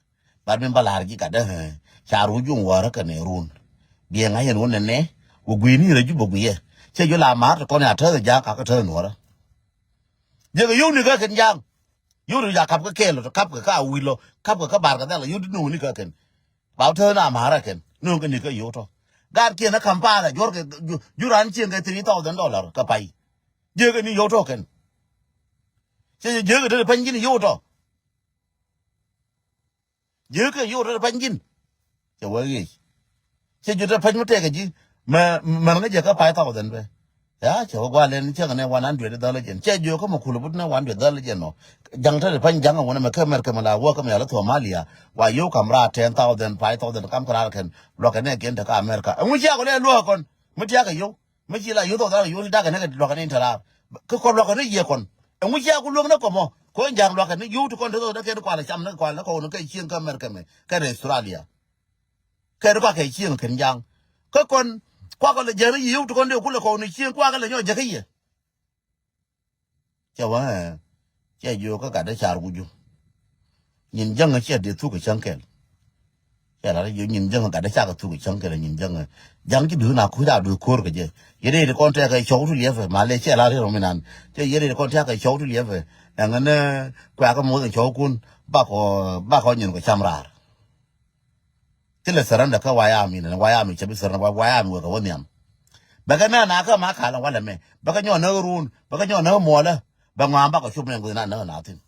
Bat min ba la̱r ji̱ gat dee ca ruuc juŋ wäärä kɛ nɛ run. Biɛ ŋa̱c yɛn wä nɛnɛ wä gui̱ni rɛ jup bä guiyɛ. Cɛ jiök la ma̱a̱r ti kɔn ya tääth ja̱a̱k kakä tääth nuɔ̱ɔ̱rä. Jɛ kɛ yio̱w ni kä kɛn ja̱a̱ŋ. Yio̱w ni ja̱a̱k kap kä kɛɛl lɔ kap kɛ kä a wi̱i̱ lɔ kap kɛ kä bar kɛ dhɛl yio̱w ti no̱o̱ŋ ni kä kɛn. Ba wä tääth na ma̱a̱rä kɛn no̱o̱ŋ kɛ ni kä yio̱w tɔ. Gaat kiɛn ɛ Kampala juɔ̱r kɛ ju ran cieŋ kɛ three thousand dollar kɛ pay. Jiäkä ni yio̱w tɔ kɛn. Cɛ jiäkä te pany ji̱n yio̱w tɔ. Jiäkä yio̱w tɔ te pany ji̱n. Cɛ wee ɣiec. Cɛ ji̱ te pany mi tɛkɛ ji̱ mɛ mɛn ŋä jɛ kä five thousand bɛ. Ya cɛ wä gua̱a̱ lɛn cäŋ nɛ one hundred dhäl jɛn cɛ jiök kä mɛ kulɛ but nɛ one hundred dhäl jɛn nɔ. Ja̱ŋ te te pany ja̱ŋ wä nɛ mɛ kä America mɛ la wä kä mɛ yal Somalia wa yio̱w kam raar ten thousand five thousand kam kɛ raar kɛn luɔkɛ nɛ kiɛn te kä America ɛŋu cia kɔ lɛ luɔk kɔn mi tiakɛ yio̱w. Mi ci la yio̱w thok thar yio̱w ti dakɛ ni kɛ luɔkɛ ni in te raar. Kä kɔn luɔkɛ ni yiëë kɔn ɛŋu cia ku luɔk ni kɔmɔ kɔn ja̱a̱ŋ luɔkɛ ni yio̱w ti kɔn te thok ni kɛn kualɛ cam ni kualɛ kɔn ni kɛ cieŋ kä America mɛ kɛ Australia. Kɛ ri kuakɛ cieŋ kɛn ja̱a̱ŋ kä kɔn kuakɛ lɛ järi yiëë wut kɔn dee kulɛ kɔn ni cieŋ kuakɛ lɛ nyɔk jäkä yɛ. Cɛ wä ɛ cɛ jiök kä gatdä car wi̱cu. Nyin jäŋä ciɛ dee thuk kɛ cäŋ kɛl. Cɛ lar jiök nyin jäŋä gatdä cakɛ thuk kɛ cäŋ kɛl nyin jäŋä. Ja̱ŋ ci duth na kuc a duth ko̱r kɛ jɛ. Yet iti kɔn tɛkɛ cɔw ti liɛpɛ ma lɛ cɛ lar ri rɔ mi nan cɛ yet iti kɔn tɛkɛ cɔw ti liɛpɛ. Ɛŋä ni kuɛ̈kä moth in cɔwkun bakɔ bakɔ nyin kɔ cam raar. Thilɛ surrender kä White Army nɛnɛ White Army cɛ bi surrender White Army wekɛ wä nhiam. Bɛ kɛ nä na kä ma kalɛ walɛ mɛ bɛ kɛ nyɔk näk run bɛ kɛ nyɔk näk muɔlä. Bɛ ŋɔaam bakɔ cop nɛn guth na näk na thin.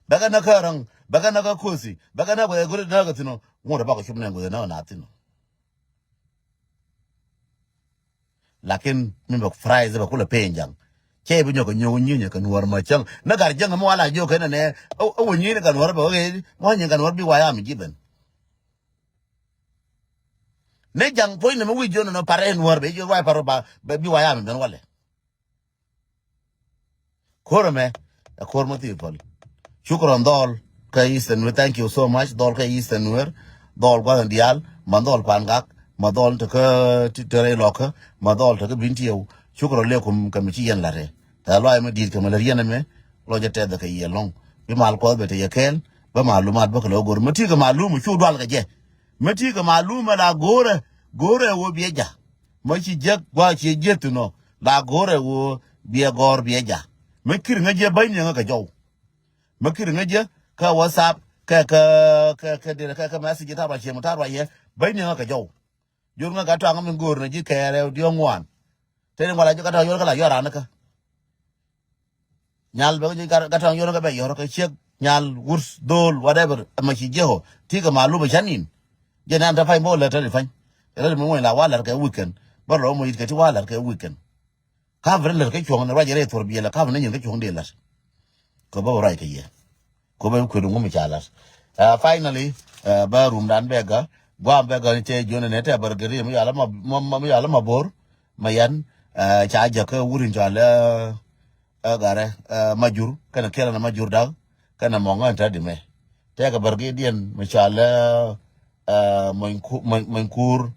Bɛ kɛ näk kä räŋ bɛ kɛ näk kä kothi bɛ kɛ näk guth ɛ go̱ri näk kä thin ɔ ŋot bakɔ cop nɛn guth näk na thin ɔ. Lakin mi bɛ prize bɛ kulɛ peny jaŋ. Cɛ bi nyɔk kɛ nyɔk nyinyɛ kɛ nuɔr ma cäŋ ni gat jäŋ mi wala jiök kɛn nɛ. Ɛ wä nyinyɛ kɛ nuɔr bɛ wä ɣee mɔ nyinyɛ kɛ nuɔr bi waya mi ji̱ ben. Ni jaŋ puɔ̱ny ni mi wi̱c jiön nɔ parɛ nuɔr bɛ jiök ruac parɔ ba bi waya mi ben walɛ. Ko̱r ɛmɛ ɛ ko̱r ma thil päl. Shukran dhɔl kä Eastern Nuer, thank you so much dhɔl kä Eastern Nuer. Dhɔl gua̱th in diaal Ma dhɔl Pangak, ma dhɔl tekä ti te rɛy lɔkä, ma dhɔl tekä Bentiu. Shukran lekum kɛ mi ci yɛn la̱t ɛ. Tɛ luay mi di̱i̱t kɛ mi lät yɛn ɛmɛ, lɔ jɛ tɛth kɛ yɛ lɔ̱ŋ. Bi mal Kuɔth bɛ te yɛ kɛɛl, bä malumat bä kɛ lɛ wä go̱r. Mi ti kɛ malum cu dual kɛ jɛ. Mi ti kɛ malum la go̱rɛ, go̱rɛ wä biɛ ja̱. Mi ci jek gua ci jek ti nɔ, la go̱rɛ wä biɛ gɔ̱r biɛ ja̱. Mi kir ŋä jɛ bäny ni ŋä kɛ jɔw. Mi kir ŋä jɛ kä WhatsApp, kä, kä, kä, kä, kä, kä message tar wa cie mi tar wa yɛ, bäny ni ŋä kɛ jɔw. Jur ŋä gat tɔaŋ mi go̱o̱r ni ji̱ kɛɛrɛ diɔ̱ŋ wan. Teni ŋuala ji̱ gat tɔaŋ yor kä la yor an kä. Nyal bɛ ji̱ gat tɔaŋ yor kä bɛ yor kä ciek, nyal, wur, dhol, whatever. Ɛmɛ ci jiɛ ɔ. Ti kɛ malum ɛ can in. Jɛ ni an te pany bä ɔ lɛr te di pany. Rɛl mi ŋuɔ̱ny la wa lɛr kɛ weekend. Bä rɔ mɔ yit kɛ ti wa lɛr kɛ weekend. Kap ni lät kä cuɔ̱ŋ ni ruac rɛy thuɔr biɛl, kap ni nyin kä cuɔ̱ŋ di lät. Kɛ bä ruac kɛ yɛ. Kɛ bä kuet ŋum ca lät. Finally, bä rumdan bɛ gä, guam bɛ gä ni tɛ jiön ni tɛ bär gɛ ri mi yal ma, ma, ma, mi yal ma bor ma yan. Ca jɛ kä wurin ca lɛ, ɛ garɛ, ɛ Majur kɛnɛ kɛlɛ na Majur dak kɛnɛ mɔŋ ɛn tɛ di mɛ. Tɛ kɛ bär gɛ diɛn mi ca lɛ, ɛ, mɔny ku-, mɔny, mɔny kur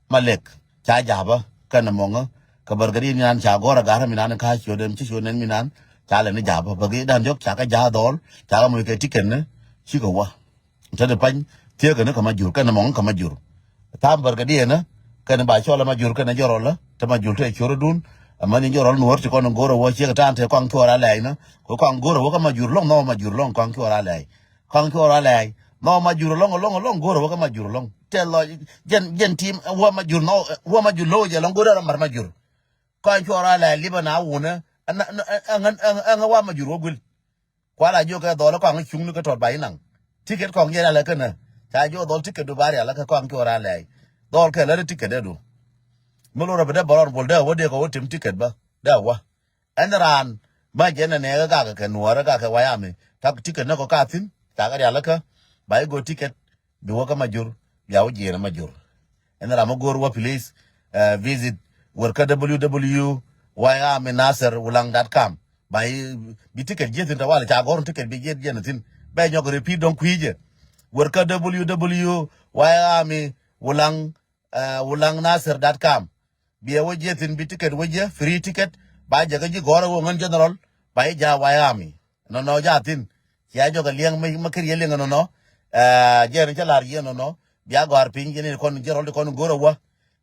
ma lek ca ja̱bä kɛnɛ mɔŋä. Kɛ bär gɛ di minan ca gɔr a garä minan ka ciö den ci ciö den minan ca lɛ ni ja̱bä bär gɛ dan jɔk ca kɛ ja̱ dhɔl ca kɛ mɔny kɛ ti kɛn ni ci kɛ wä. Te di pany thiek kɛn ni kɛ Majur kɛnɛ mɔŋä kɛ Majur. Tham bär gɛ di ɛnä kɛnɛ ba cɔl a Majur kɛnɛ jɔrɔl a te Majur te ciö rɔ dun. Ɛmɛ ni jɔrɔl nuɔr ci kɔn go̱r a wä ciek tan te kɔaŋ cuɔr a lɛɛy nä kɛ kɔaŋ go̱r a wä kɛ Majur lɔŋ nɔ Majur lɔŋ kɔaŋ cuɔr a lɛɛy. Kɔaŋ cuɔr a lɛɛy. Nɔ Majur lɔŋ, lɔŋ, lɔŋ go̱r wä kä Majur lɔŋ. Tɛ lɔ jɛn, jɛn tim wä Majur nɔ, wä Majur lɔ jɛ lɔŋ go̱r a mar Majur. Kɔaŋ cuɔr a lɛɛy lipä na wunä. Ɛŋä, ɛŋä, ɛŋä, ɛŋä wä Majur wä guil. Kual a jiök kɛ dhɔl kɔaŋ cuŋni kä tɔt ba inaŋ. Ticket kɔaŋ jɛ rial känä. Ca jiök dhɔl ticket du ba rial kä kɔaŋ cuɔr a lɛɛy. Dhɔl kɛ lät ticket dee du. Mi lorɛ bi dee bɔrɔn bol dee wä dee kɛ wä tim ticket bä. Dee wä. Ɛn raan ma jɛ nɛ nɛɛkä gakɛ kɛ nuɔɔrä gakɛ wayami tak ticket nä kɔ ka thi̱n. Cakɛ rialikä ba i̱ go̱o̱r ticket bi wä kä Majur bia wä jiɛɛn Majur. Ɛn ram mi go̱o̱r wä please, eh, visit wärkä www wayami nasir wulang dot com. Ba i̱ bi ticket jiɛ thi̱n tawali ca gɔ̱r ticket bi jiɛ jiɛn thi̱n. Bɛ nyɔk repeat dɔ̱ŋ kui̱ jɛ. Wärkä www wayami wulang, eh, wulang nasir dot com. Biɛ wä jiɛ thi̱n bi ticket wä jiɛ, free ticket, ba jɛ kä ji̱ gɔ̱rä wä ŋän general, ba i̱ ja̱ wayami. Nɔnɔ ja̱ thi̱n. Cia jɔk a liɛŋ mi, mi kir yɛ liɛŋ nɔnɔ. Eh, jɛ ni cä lar yɛ nɔnɔ. Bia gɔ̱a̱r piny jɛ ni kɔn general di kɔn go̱rä wä.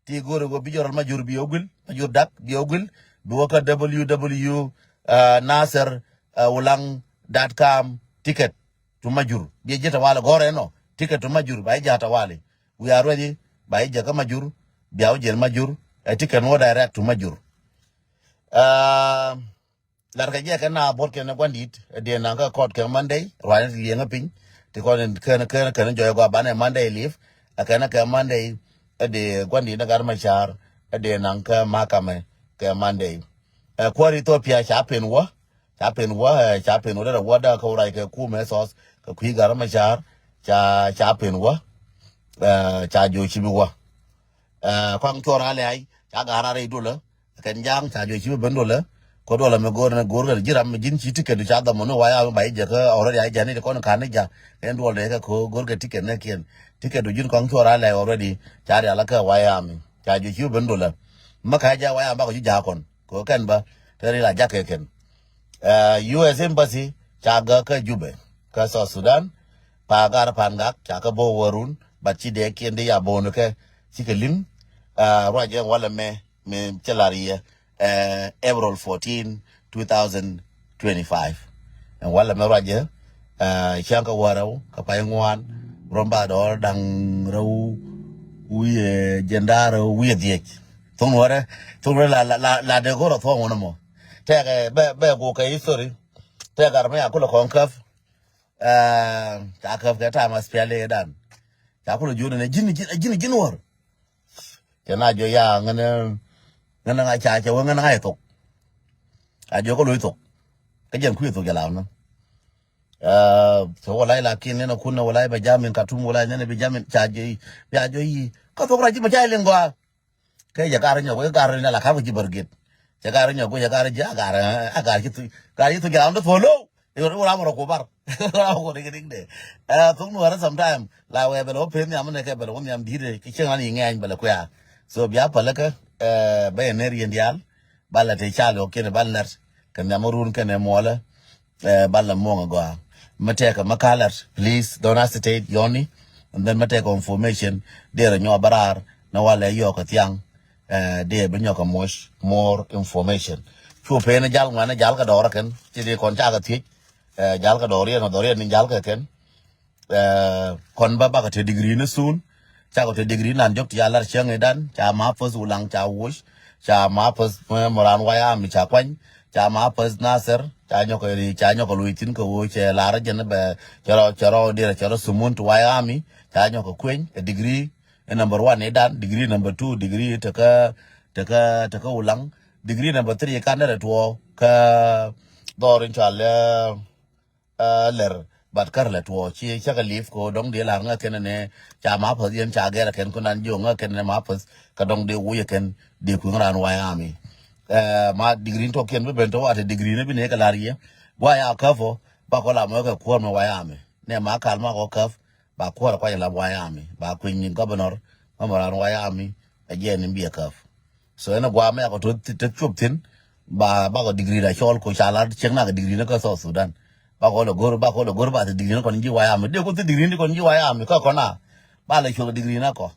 Ti go̱rä wä bi general Majur bi wä guil, Majur dak bi wä guil. Bi wä kä www, eh, nasir, eh, wulang dot com ticket to Majur. Biɛ jiɛ tawali gɔ̱rä ɛnɔ. Ticket to Majur, ba i̱ ja̱ tawali. We are ready. Ba i̱ jɛ kä Majur, bia wä jɛn Majur, ɛ ticket wä direct to Majur. Ah, lar kɛ jɛ kɛ na bot kɛn guandit, ɛ diɛ naŋ kä kɔt kɛ Monday, ruany ti liɛŋä piny, ti kɔn kɛn, kɛn, kɛn jɔy gua banɛ Monday leave, ɛ kɛn kɛ Monday, ɛ diɛ guandit ni gat ma car, ɛ diɛ naŋ kä makamɛ kɛ Monday. Ɛ kuäär Ethiopia ca pen wä, ca pen wä, eh, ca pen wä derɛ wä da kä wä rac kɛ kumɛ thɔth kɛ kui̱ gat ma car, ca, ca pen wä, eh, ca jiɔ ci bi wä. Eh, kɔaŋ cuɔr a lɛy, ca gat a rɛy dolä, kɛn ja̱a̱ŋ ca jiɔ ci bi ben dolä, kɔ dolä mi go̱o̱r ni go̱o̱r kɛ ji̱ ram mi ji̱n ci ticket du ca dhɔm ni wayami ba i̱ jɛ kä already a i̱ jɛ ni ti kɔn ka̱n ni ja̱, kɛn duɔl dee kɛ ko̱ go̱o̱r kɛ ticket ni kiɛn, ticket du ji̱n kɔaŋ cuɔr a lɛy already, ca rial kä wayami, ca jiɔ ci bi ben dolä. Mä ka ja̱ wayami bakɔ ji̱ ja̱a̱ kɔn, kɛ kɛn bä, te ri la ja̱ kɛ kɛn. Eh, U S Embassy ca gäk kä Jubɛ kä South Sudan. Pa gar Pangak ca kä bo̱o̱ wärun, but ci dee kiɛn di ya bo̱o̱n kɛ ci kɛ li̱ŋ. Eh, ruac ɛn walɛ mɛ, mɛ cɛ lar yɛ, eh, April fourteen, two thousand twenty-five. Ɛn walɛ mɛ ruac ɛ, eh, cäŋ kä wä rɛw kä pay ŋuan, rɔm ba dɔɔr da̱ŋ rɛw wi̱i̱, eh, jɛn da̱a̱r rɛw wi̱i̱ dhiec. Thuŋ wärɛ, thuŋ wärɛ la, la, la, la dee go̱rɛ thuɔ̱ŋ wänä mɔ. Tɛkɛ bɛ, bɛ gokɛ history. Tɛkɛ gat mɛ a kulɛ kɔn käp. Eh, ca käp kɛ ta̱a̱ ma spiali dan. Ca kulɛ ji̱n ni ji̱n, ji̱n, ji̱n, ji̱n wär. Cɛ na jɔ ya ŋänɛ, ŋänɛ ŋa ca cɛ wä ŋänɛ ŋa ithok. A jɔ kä lo̱c thok. Kä jɛn kui̱ thok jɛ lam ni. Eh, cɛ wä lai lakin nɛnɛ kun nɛ wä lai Benjamin Katum wä lai nɛnɛ Benjamin ca jɛ yi. Bia jɔ yi. Kä thok ra ji̱ ma ca iliŋ gɔaa. Kɛ jɛ gar nyɔk, gar ni la kap ji̱ bär git. Cɛ gar nyɔk, jɛ gar ji̱ a gar, a gar ji̱ thu, gar ji̱ thu jɛ lam ni thok lo̱w. Iwur iwur amrɔ ku bar. Iwur amrɔ ku dik dik de. Eh, thuk nu ara sometime. La wɛ bɛl wä pen nyam ne kɛ bɛl wä nyam dide. Ki cieŋ an yi ŋɛny bɛl kuya. So bia pale kɛ, eh, bɛ yɛ ner yɛn dial. Bala te chal yo kene bal ner. Kɛ nyam run kene muɔlɛ. Eh, bala muɔŋ gɔa. Mɛ tɛkɛ mɛ kalɛr. Please don't hesitate yoni. And then mɛ tɛkɛ information. Derɛ nyɔ barar. Na wala yɔ kɛ thiaŋ. Eh, dee bi nyɔk kɛ much more information. Cu pen jal ŋuan jal kɛ dɔɔr kɛn. Ci dee kɔn cakɛ thiec. Eh, jal kɛ dɔɔr yɛn dɔɔr yɛn ni jal kɛ kɛn. Eh, kɔn ba bakɛ te degree ni soon. Cakɛ te degree nan jɔk ti ya lar cieŋ idan. Ca ma first Ulaŋ ca wuc. Ca ma first, eh, Moran White Army ca kuany. Ca ma first Nasir. Ca nyɔk kɛ ri ca nyɔk kɛ luc thin kɛ wuc cɛ lar jɛn bɛ cɛ rɔ cɛ rɔ dirɛ cɛ rɔ sumun ti White Army. Ca nyɔk kɛ kueny kɛ degree. Ɛ number one idan, degree number two, degree tekä tekä tekä Ulaŋ, degree number three kan dɛ tuɔ kä dhɔr in cɔal eh, eh, lɛr, but kär lɛ tuɔ ci cakɛ lip ko dɔŋ di lar ŋä kɛn nɛ. Ca ma path yɛn ca gɛr kɛn ko nan jiɔ ŋä kɛn nɛ ma path kä dɔŋ di wuc kɛn di kuiŋ ran White Army. Eh, ma degree tɔ kiɛn bi ben tɔ wa te degree ni bi ne kɛ lar yɛ gua ya käp ɔ. Ba kɔ la mɔ kɛ kuɔr mɛ White Army nɛ ma kal ma kɔ käp. Ba kuɔr kuany la White Army, ba kuany ni governor ma Moran White Army. Ɛ jɛ ni bi ɛ käp. So ɛn ɛ gua mɛ akɔ to te cup thin. Ba ba kɔ degree da cɔl ko ca la cieŋ na kɛ degree ni kä South Sudan. Ba kɔ lɛ gor ba kɔ lɛ gor ba te degree ni kɔn ji̱ White Army de ko te degree ni kɔn ji̱ White Army kä kɔn a. Ba lɛ cuɔk degree ni kɔ.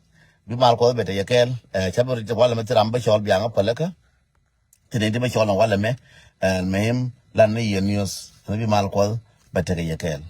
Bi mal kɔ bɛ te yɛ kɛɛl. Ɛ cɛ bɛ wala mɛ ti ram bɛ cɔl biaŋ ɛ pɛlɛ kä. Ti ni ti bɛ cɔl ni wala mɛ. Ɛ mɛ him lan ni yɛ news ni bi mal kɔ bɛ te kɛ yɛ kɛɛl.